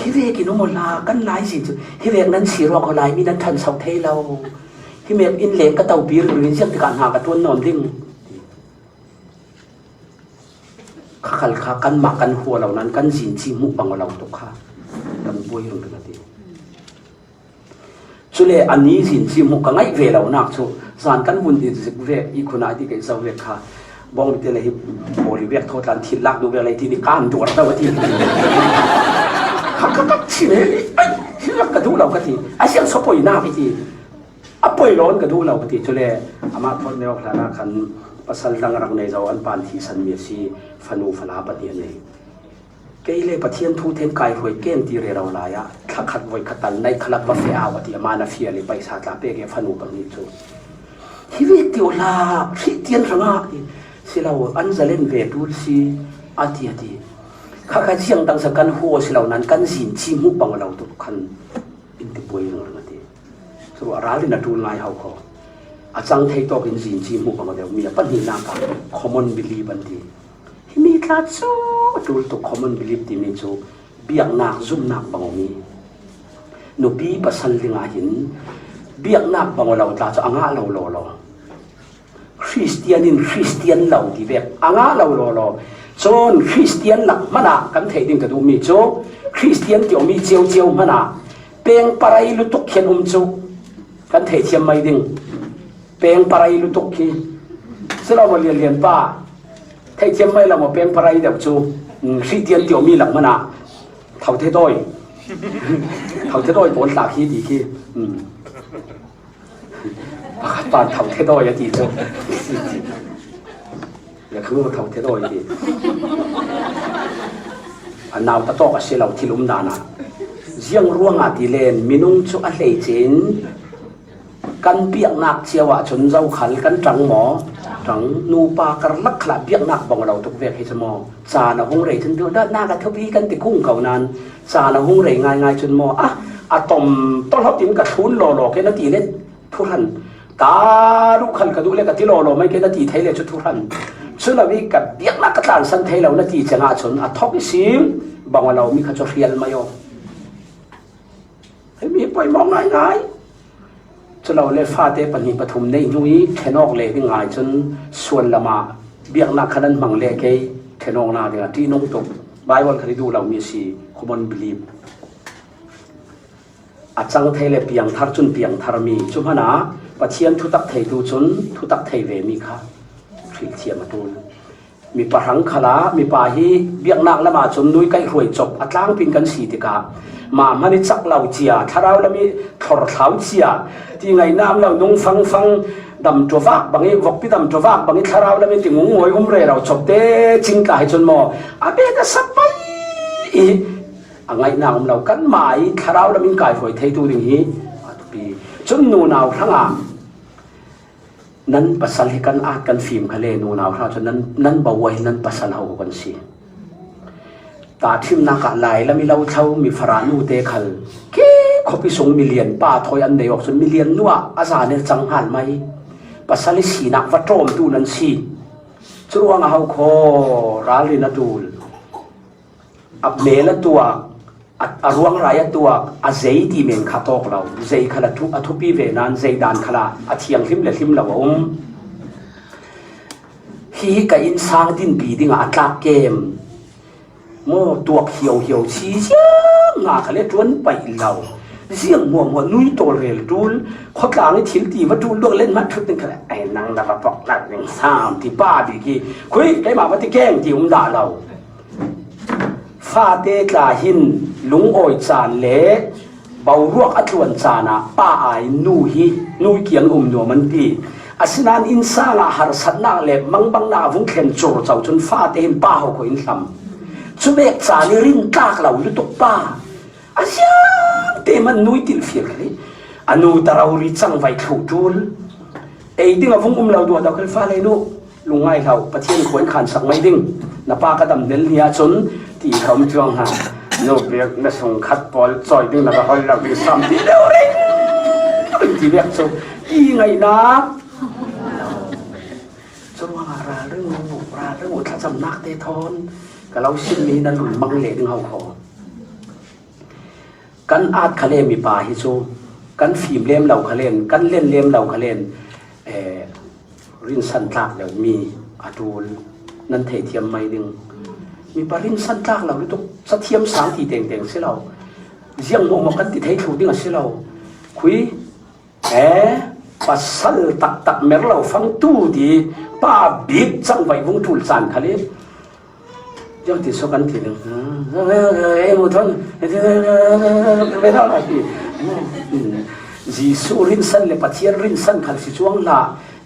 Hi vekin um la kan lai si chu. Hi vek nan si ruak ho lai mi nan than sau thei lo. Hi mek in leng ka taupi ru rin ziang ti kan ha ka tuan nom ding. Kha khal kha kan ma kan hua lo nan kan zin chi mu bang lo tuk kha. Kan buai rung tuk a ti. Chule ani zin chi mu ka ngai ve lo nak chu. Zan kan bun ti zik ve i khuna ti ke zau ve kha. Bong te le hi boli ve tho tan thil lak du ve le ti ni kan duar ta ti. Kha kha kha chi ne. Ai, thil lak ka du lo ka ti. A siang so poi na ti. A poi lon ka du lo ka ti chule. Ama thon ne ok la na kan pasal dang rak nei zo an pan thi san mi si fanu fala pa ti nei. Kei le Pathian thu theng kai hruai ken ti rero lai a, thla khat voi khat tal nai khalak va fe au a ti ama na fia le paisa tla pe ke fanu pang ni chu. Hi ve ti ola, hri tian ranga ti. Silo an zalen ve tul si a ti a ti. Kha kha chiang dang sa kan hu silo nan kan zin chi mu bang lo tu khan in ti buai rang rang a ti. Chu a ral in a tul ngai hau kho. A chang thei tawk in zin chi mu bang deuh mi a pahnih nak a common belief an ti. Hi mi tla chu a tul tu common belief ti mi chu biaknak zumnak bang mi. Nupi pasal dingah hin biaknak bang lo tla chu a ngah lo lo lo. Khristian in Khristian lo ti vek a ngah lo lo lo. Chun Khristian lak hmanah kan theih ding ka duh mi chu Khristian ti mi ciau ciau hmanah peng parai lutuk khian um chu kan theih thiam mai ding. Peng parai lutuk khi. Silo maw lian lian pa. Theih thiam mai lo maw peng parai deuh chu. Khristian ti mi lak hmanah. Thau the doi. Thau the doi pawl tla khi ti khi. Pakhat pan thau the doi a ti chu. Le kha thau the doi ti. A nau ta tawk a si lo thil um dan a. Ziang ruangah ti len minung chu a hlei chin kan piaknak ciau ah cun zokhal kan ṭang maw? Ṭang. Nupa karlak khalah biaknak bang lo tuk vek hi cu maw? Caan a hung rei cun duhdawtnak a thupi kan ti kung ko nan caan a hung rei ngaingai cun maw? A, a tom tawlhawt in ka thlun lawlaw ke na ti le thuhran. Ka ruh khal ka duh le ka ti lawlaw mai ke na ti thei le cu thuhran. Cu lo i ka biaknak ka tlansan thei lo na ti cengah cun a thawk i sim bang a lo mi kha cu hrial mai aw. Hei mi hi poimawh ngaingai. Cu lo le fate pahnih pathum neih hnu i thlen awk leh ding ngai cun suan lamah biaknak khan an hmang le kei thlen awknak dingah ṭihnung tuk. Baibal khan i duh lo mi a si, common belief. A cang thei le piangthar cun piangthar mi. Cu hmanah Pathian thutak theitu cun thutak thei ve mi kha hrilhthiam a ṭul. Mipa hrang khalah mipa hi biaknak lamah cun nui kaih hruai cop a tlangpin kan si tikah mah hman i cak lo cia, thlarau lam i thlor thlau cia ti ngaihna um lo, nung fangfang dam ṭuavak bang i, vokpi dam ṭuavak bang i thlarau lam i tingung ngawi um rero cop te cing tla hi cun maw a bet a sa pai i a ngaihna um lo, kanmah i thlarau lam in kai hruai theitu ding hi a thupi. Cun nunau hrangah nan pasal hi kan at kan fim kha le nunau hra cu nan, nan bawi nan pasal ho kan si. Tahṭhimnak ah Lai lam i lo thlo mi farah nu te khal khi khuapi sung milian pa thawi an nei awk cun milian nu ah a zan i cang hal mai. Pasal i sinak va ṭawmtu nan si. Cu ruangah ho khaw ralrin a ṭul. A mel a tuak, a, a ruangrai a tuak, a zei ti men kha tawk lo. Zei khal a thu, a thupi ve nan, zei dan khal ah a thianghlim le hlim lo a um. Hi ka innsang dinpi dingah a tlak kem. Maw tuak hiau hiau si ziang nga khal le ṭuan paih lo. Ziang hmuahhmuah nui tawl rel ṭul, khawtlang i thil ti va ṭul duak len hmat ṭhut ding khal le, ai nang na va pok lak ding sam ti pa bik i, khui keimah va ti keng ti um dah lo. Fate tla hin lungawi caan le boruak a tluan caan ah pa ai nu hi nu kiang um nuam an ti. Asinain innsang ah harsatnak le mangbangnak a vung thlen curco cun fate hin pa ho khuain hlam. Cu bek caan i rin tlak lo lutuk pa a ziangte hman nui tilh fial kha le a nu ta rori cangvai thluh ṭul. Ei ding a vung um lo duah deuh kha le fale nu. Lungngai hlah, Pathian khua in khansak mai ding. Na pa ka dam hnel ni ahcun ti kha um cuang hna. Nu bik na sung khat pawl cawi ding na ka hol lo ding sam ti deuh reng. Ti vek chu, i ngaihna. Churuangah ralring uh, ralring uh thlachamnakte thawn ka lo sim mi na lungmang leh ding ho khaw. Kan at kha le mipa hi chu, kan fim lem lo kha len, kan len lem lo kha len, eh, rinsan tlak deuh mi a tul nan thei thiam mai ding. Mipa rinsan tlak lo lutuk, sa thiam sang ti tengteng si lo. Ziang mawhmawh kan ti thei thluh ding a si lo. Khui, eh, pasal taktak mer lo fangtu ti pa bik chang vai vung tul chan kha le. Ziang ti saw kan ti ding. Ei mu thon. Ve lo la ti. Jesu rinsan le Pathian rinsan khal si chuang la.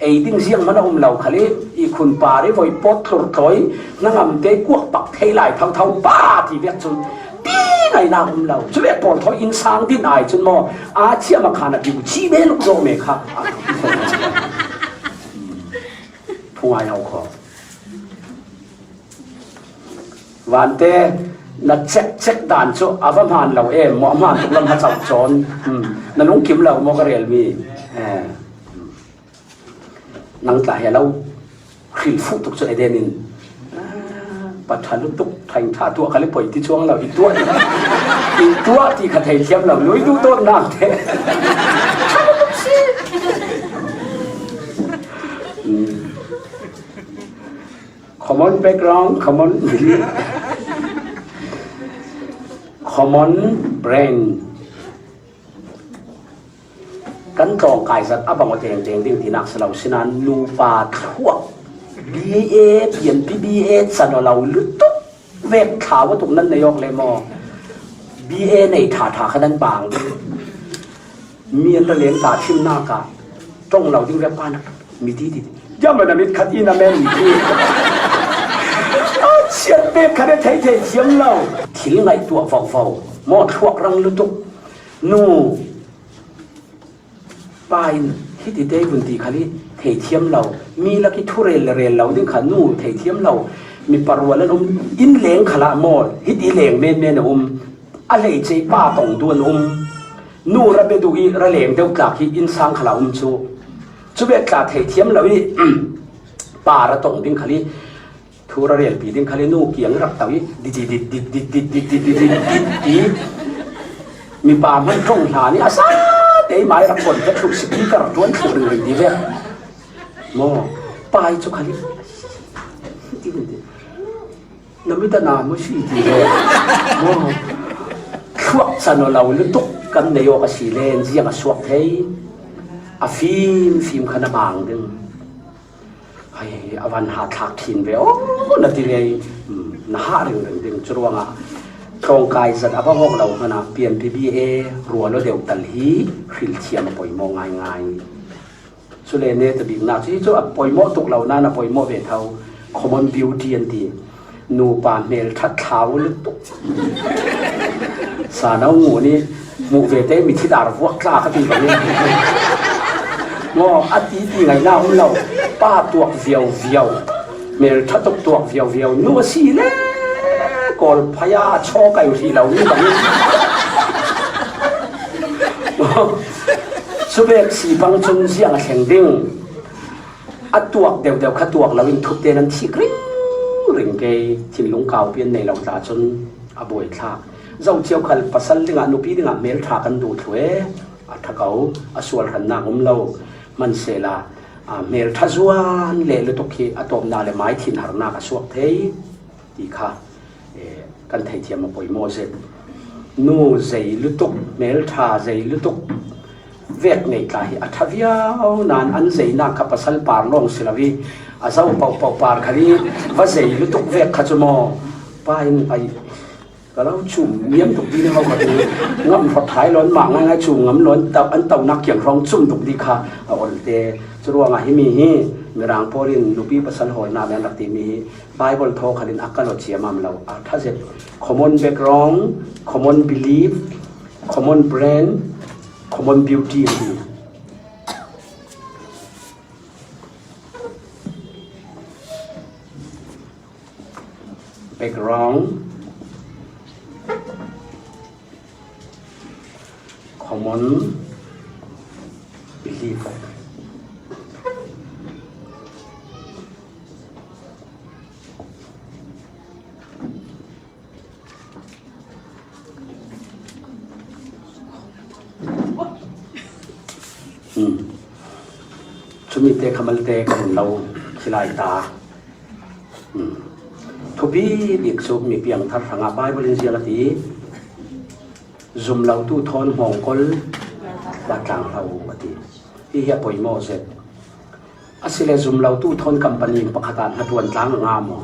Ei ding ziang man a um lo khal i, i khun par i voi pawt tlur tlawi, na ngamte kuak pak thei lai thau thau pa ti vek chun, ti ngaihna um lo. Chu vek pawl thawi in sang din ai chun maw, a thiam a khan a biu chi be luk zo me kha. Phungai hau khaw. Vante, na chek chek dan chu a va hman lo em, maw a hman tuk lam ha chau chawn. Hmm. Na lungkim lo maw ka rel mi. Eh. Nang tla he lo, hril fuh tuk chu Eden in, ah, pa tha lutuk, thain tha tuah kha le poi ti chuang lo, i tuah ti, i tuah ti kha thei thiam lo, lui duh dawt nak te. Hmm. Common background, common belief, common brain. Kan tlawngkai zat a bang aw tengteng ding tinak si lo sina, nupa thluak B A, pianpi B A chan aw lo lutuk vek thlau a tuk nan nei awk le maw? B A nei ṭha ṭha kha nan bang ding. Mi an ra leng ta thimnak ah ṭong lo ding vek pa nak mi ti ti ti. Jam na mit khat in a men ti. A chiat pek khat e thei thei thiam lo. Thil ngaihtuah vauh vauh. Maw thluak rang lutuk. Nu, pa in hiti te vun ti khal i thei thiam lo. Mi lak i thu rel le rel lo ding kha nu thei thiam lo. Mi parual an um in leng khalah maw hiti leng men men a um. A hleice pa tong duan um. Nu ra be duh i ra leng deuh tlak hi innsang khalah um chu. Chu bet tla thei thiam lo i pa ra tong ding khal i thu ra relpi ding khal i nu kiang rak tau i di di di di di di di di di di di di. Mipa hman ṭong hlan i a sa te i mai rak pon ka thluh si pi ka rak tuan thluh ring ring di ve. Maw pai chu khal i ti di di. Na mit a na maw si ti le. Maw thluak chan aw lo lutuk kan nei awk a si le ziang a suak thei. A fim fim khan a bang ding. Hei, a van ha thlak thin ve aw na ti ngei. Hmm, na ha ring ring ding chu ruangah tlawngkai zat a va hawk lo hmanah pianpi B A rual aw deuh tal hi hril thiam a poimaw ngai ngai. Chule ne ta bikna chu hi chu a poimaw tuk lo nan a poimaw ve tho. Common beauty an ti. Nupa hmel ṭha thlau lutuk. Sanau ngu ni muh ve te mithi dar vuak tla ka ti bang. Maw a ti ti ngaihna um lo. Pa tuak viau viau. Hmel ṭha tuk tuak viau viau. Nu a si le kawl phaya a chaw kai hrih lo ni bang. Chuvek si pang chun ziang a thleng ding. A tuak deuh deuh kha tuak lo in thupte nan thik ring ring kei thinlung kaupi an nei lo tla chun a buai thlak. Zo chiau khal pasal dingah nupi dingah hmel ṭha kan duh thlu e. A ṭha ko a sual hrannak um lo. Hmansehla, a, hmel ṭha zuan leh lutuk hi a tawpna le mai thinharnak a suak thei. Ti kha, eh, kan theithiam a poimaw zet. Nu zei lutuk, hmel ṭha zei lutuk, vek neih tla hi a ṭha viau nan an zeinak kha pasal par lawng si lo i, a zo pohpoh par khal i va zei lutuk vek kha chu maw? Pa in ai, ka lo chum niam tuk ding ho kha tu, ngam phawt thai lo an mah ngaingai chum ngam lo an tau, an taunak kiang hrawng chum tuk ding kha a ol te. Churuangah himi hi Mirang pawl in nupi pasal hawlna men rak timi hi Bible thaw khalin a kal aw ciamam lo, a ṭha zet. Common background, common belief, common brain, common beauty hi. Background, common Hmm. Chumi te kha malte ka hun lo khilai ta. Hmm. Thupi bik chu mi piangthar hrangah Bible in ziang a ti, zum lotu thawn hngawngkawl bat tlang hlah uh a ti. Hi hi a poimaw zet. A si le zum lotu thawn company pakhat ah hna tuan tlang a nga maw?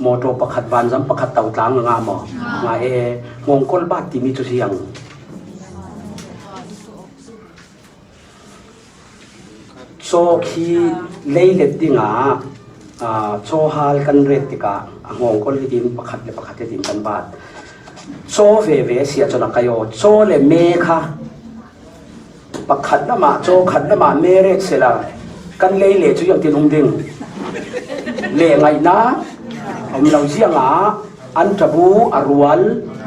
Motor pakhat, vanzam pakhat to tlang a nga maw? Nga e, hngawngkawl bat timi cu ziang. Caw khi leilet dingah, aa, caw hal kan ret tikah a hngawngkawl hitin pakhat le pakhat hitin kan bat. Caw veve a si ahcun a kai aw, caw le me kha pakhat lamah, caw khat lamah me ret sehla kan lei le cu ziangtin um ding? Leh ngaihnak a um lo ziangah an ṭabu a rual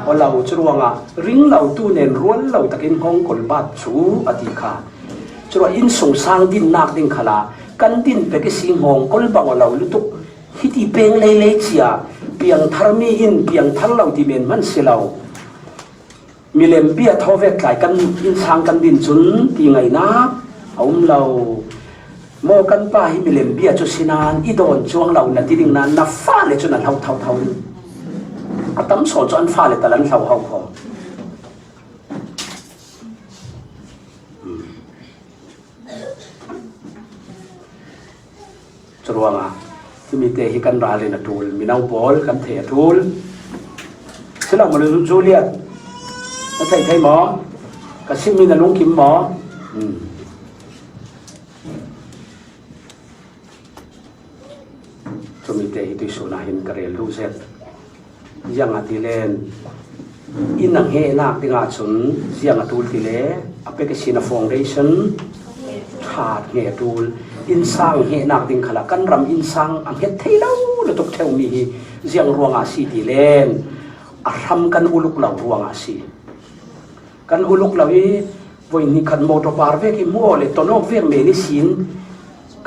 aw lo, cu ruangah ring lotu nen rual lo takin hngawngkawl bat cu a ti kha. Curuah innsungsang dinnak ding khalah kan din pek i si, hngawngkawl bang aw lo lutuk hiti peng leilei cia piangthar mi in piangthar lo ti men hman si lo. Milem bia thawvek tlai kan innsang kan din cun ti ngaihnak a um lo. Maw kan pa hi milem bia cu si nain i dawn cuang lo na ti ding nain na fale cu na hlo thotho. A tam sawn cu an fale tal an hlo ho kho. Curuangah himi te hi kan ral in a ṭul, mino pawl kan thei a ṭul. Si lo maw, Juliet? Na thei thei maw? Ka simmi na lungkim maw? Hmm. Cumi te hi tuihsun ah hin ka rel duh zet. Ziangahtile inn a hnehnak dingah cun ziang a ṭul tile a pek ihsin a foundation ṭha hneh a ṭul. Innsang hnehnak ding khalah kan ram innsang a hnget thei lo lutuk ṭheumi hi ziang ruangah a si tile a hram kan uluk lo ruangah a si. Kan uluk lo i voi hnih khat motor par vek i hmuh aw le ton awk vek men ihsin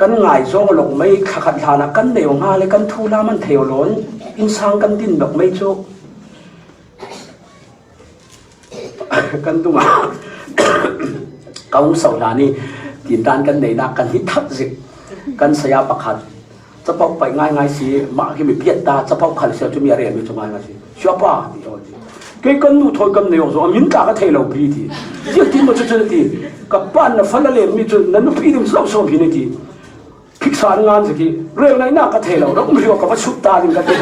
kan ngai zawng lawk mai, thla khat hlan ah kan nei aw hnga le kan thu lam an thei aw lawn innsang kan din lawk mai cu kan dungah ka hung so hlan i tindan kan neinak kan hi thak zik. Kan saya pakhat capoh paih ngaingai si, mah khi mi piat ta, capoh khal si, cumi a relmi cu ngaingai si. Siapa, ti aw ti. Kei kan nu thawi kan nei awk zong a min tla ka thei lo pi ti. Ziah ti maw cu cun a ti. Ka pa na fala lenmi cu na nupi ding zo sawm hi na ti. Phiksa an ngan zik hi, rel ngaihnak ka thei lo, rak um hriau ka va sut ta ding ka ti.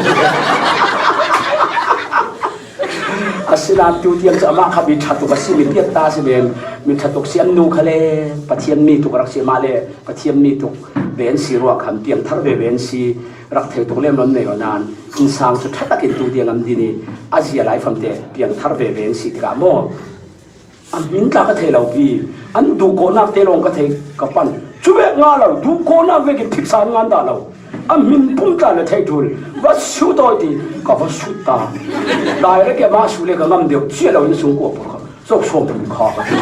Asinain tu tiang cu amah kha mi ṭha tuk a si, mi piat ta si men, mi ṭha tuk si an nu kha le Pathian mi tuk a rak si, amah le Pathian mi tuk ve an si ruah khan piangthar veve an si, rak thei tuk lem lo an nei aw nain innsang cu ṭha takin tu tiang an din i a zia lai famte piangthar veve an si tikah maw? A hmin tla ka thei lo pi, an duh kawhnak te lawng ka thei ka pan. Cu vek nga lo, duh kawhnak vekin phiksa an ngan dah lo. A hmin pum tla na thei ṭul, va sut aw ti, ka va sut ta. Direct e mah su le ka ngam deuh cia lo in sung kua pur kha. Cok sawm pum kha ka ti.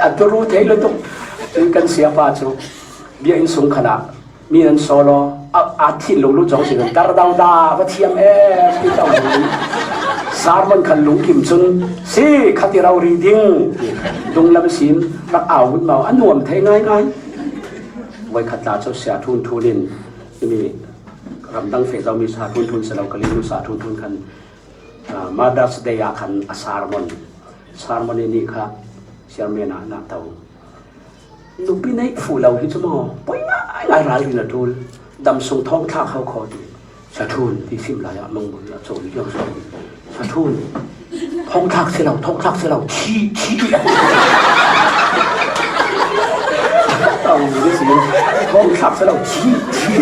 A turu thei lutuk. Cun kan siapa cu bia inn sung khan ah mi nan sawl aw, a, a thin lo lut zong si lo, dar dau da, va thiam em, ti tau lo. Sermon khan lungkim cun, si, kha ti rori ding, ti. Dunglam sin, rak au ut mau, a nuam thei ngaingai. Voikhat tla cu Sia Thun Thun in, timi ramdang feh zomi Sia Thun Thun si lo, Kalinu Sia Thun Thun khan, ah, Mother's Day ah khan a sermon, sermon i nih kha chairman ah na to. Nupi neih fuh lo hi cu maw, poi ngaingai ralrin a ṭul. Dam sung thawngthlak ho kho ti. Sathun ti sim lai ah mangbul a cawn liang saw. Sathun. Thawngthlak si lo, thawngthlak si lo, thi, thi. Tau ni si. Thawngthlak si lo, thi, thi.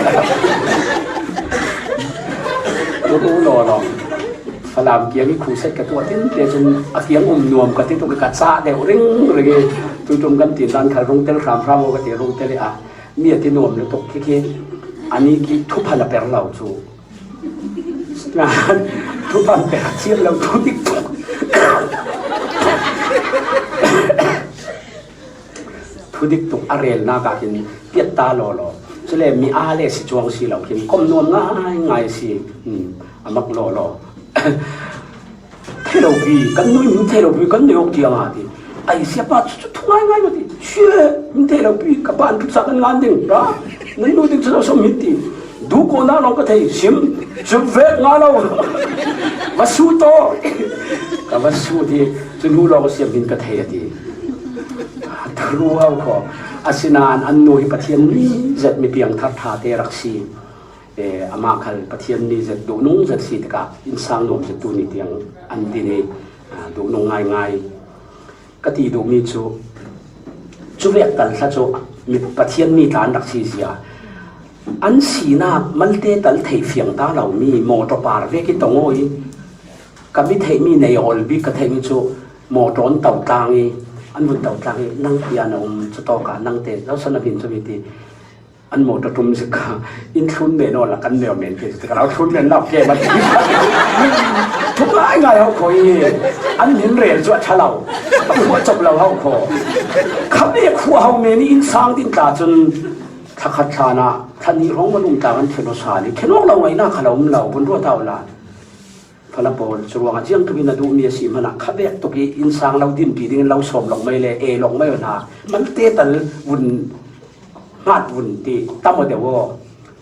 Ru ru law law. Falam kiang i khuset ka tuah tin te cun a kiang um nuam ka ti tuk i ka cah deuh ringring i tuiṭum kan tin dan khal rungtel hram hram aw ka ti rungtel i a mi a ti nuam lutuk khi khi ani khi thuphan a per lo cu. Thuphan per thiam lo thu dik tuk. Thudik tuk a relnak ah khin piat ta law law. Cule mi aa le si cuang si lo khin kom nuam ngaingai si, um, a mak law law. Thei lo pi, kan nu in min thei lo pi, kan nei awk tiang a ti. Ai, siapa chu, chu thu ngai ngai lo ti. Sia, min thei lo pi, ka pa an thu sa kan ngan ding, ra? Nan nu ding chu lo som min ti. Du ko na lo ka thei, sim, chu vek nga lo. Va su to. Ka va su ti, chu nu lo siam min ka thei a ti. Thu ruau ko. Asinan an nu hi Pathian mi zet mi piang thar tha te rak si. Eh, amah khal Pathian mi zet duh nung zet si tikah innsang nuam zet tu ni tiang an din hi, ah, duh nung ngaingai. Ka ti duhmi cu, cu vek tal thla cu mi, Pathian mi tla an rak si zia. An sinak malte tal thei fiang ta lo mi mawṭaw par vek i tong aw i ka mi theihmi nei awl bik ka theihmi cu mawṭaw an to tlang i an vun to tlang i nang pia na um cu tawk ah nang te zohsan a hmin cu mi ti. An mawṭaw ṭum zik kha in thlun men aw la kan neu men ti ka lo thlun men lo ke ma ti. Thu ngai ngai ho kho i an min rel cu a ṭha lo. A khuh a cop lo ho kho. Kha me khuh ho men i innsang din tla cun thla khat thlan ah thla nih hrawng man um tla kan thlen aw sa li. Thlen awk lo ngaihnak kha lo um lo, vun ruat aw la. Fala pawl, cu ruangah ziang tuk in a duhmi a si hmanah kha vek tuk i innsang lo dinpi dingin lo sawm lawng mai le, e lawng mai aw hna. Malte tal vun, ngat vun ti tam aw deuh aw.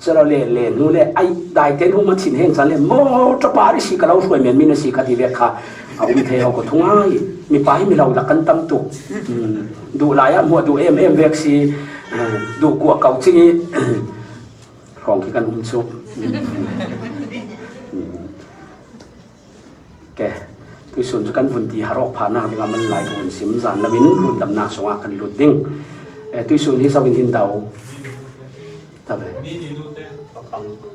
Cu lo le, le hnu le, ai, daite hnu ma chin heng cang le, mawṭaw par i si ka lo hruai men min a si kha ti vek kha a um thei ho ko thungai. Mipa hi mi lo lak kan tam tuk. Um, duh lai ah hmuah duh em em vek si, um, duh kuah ko cing i, hrawng khi kan um cu. Um. Ke, tuisun cu kan vun ti har awk phanak dingah man lai ka vun sim zan loin rundamnak sungah kan lut ding. Eh, tuisun hi so in hin do? Ta ve.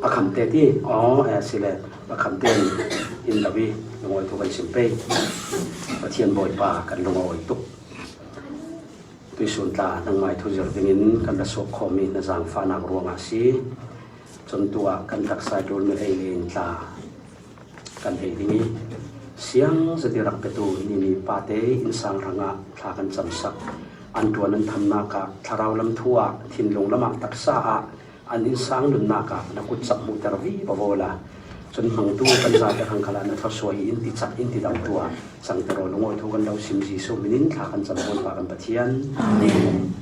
Pakham te ti. Aw, eh, si le. Pakham te in, in lo i, lungawi thu kan sim pei. Pathian Bawipa kan lungawi tuk. Tuisun tla nangmai thu zir dingin kan ra suak khawmi na zaangfahnak ruangah a si. Cun tuah kan taksa i ṭul mi ei le in tla kan hei ding i siang zet i rak petu nini pate innsang hrangah thla kan camsak. An ṭuan an thamnak ah thlarau lam thu ah thinlung lamah taksa ah an innsang nunnak ah na kutcak hmuhter vivo la. Cun hmangtu kan zate hrang khalah na thluasuah hi in ti cak in ti dang tuah cangter aw, lungawi thu kan lo sim Jesuh min in thla kan cam Bawipa kan Pathian. Amen.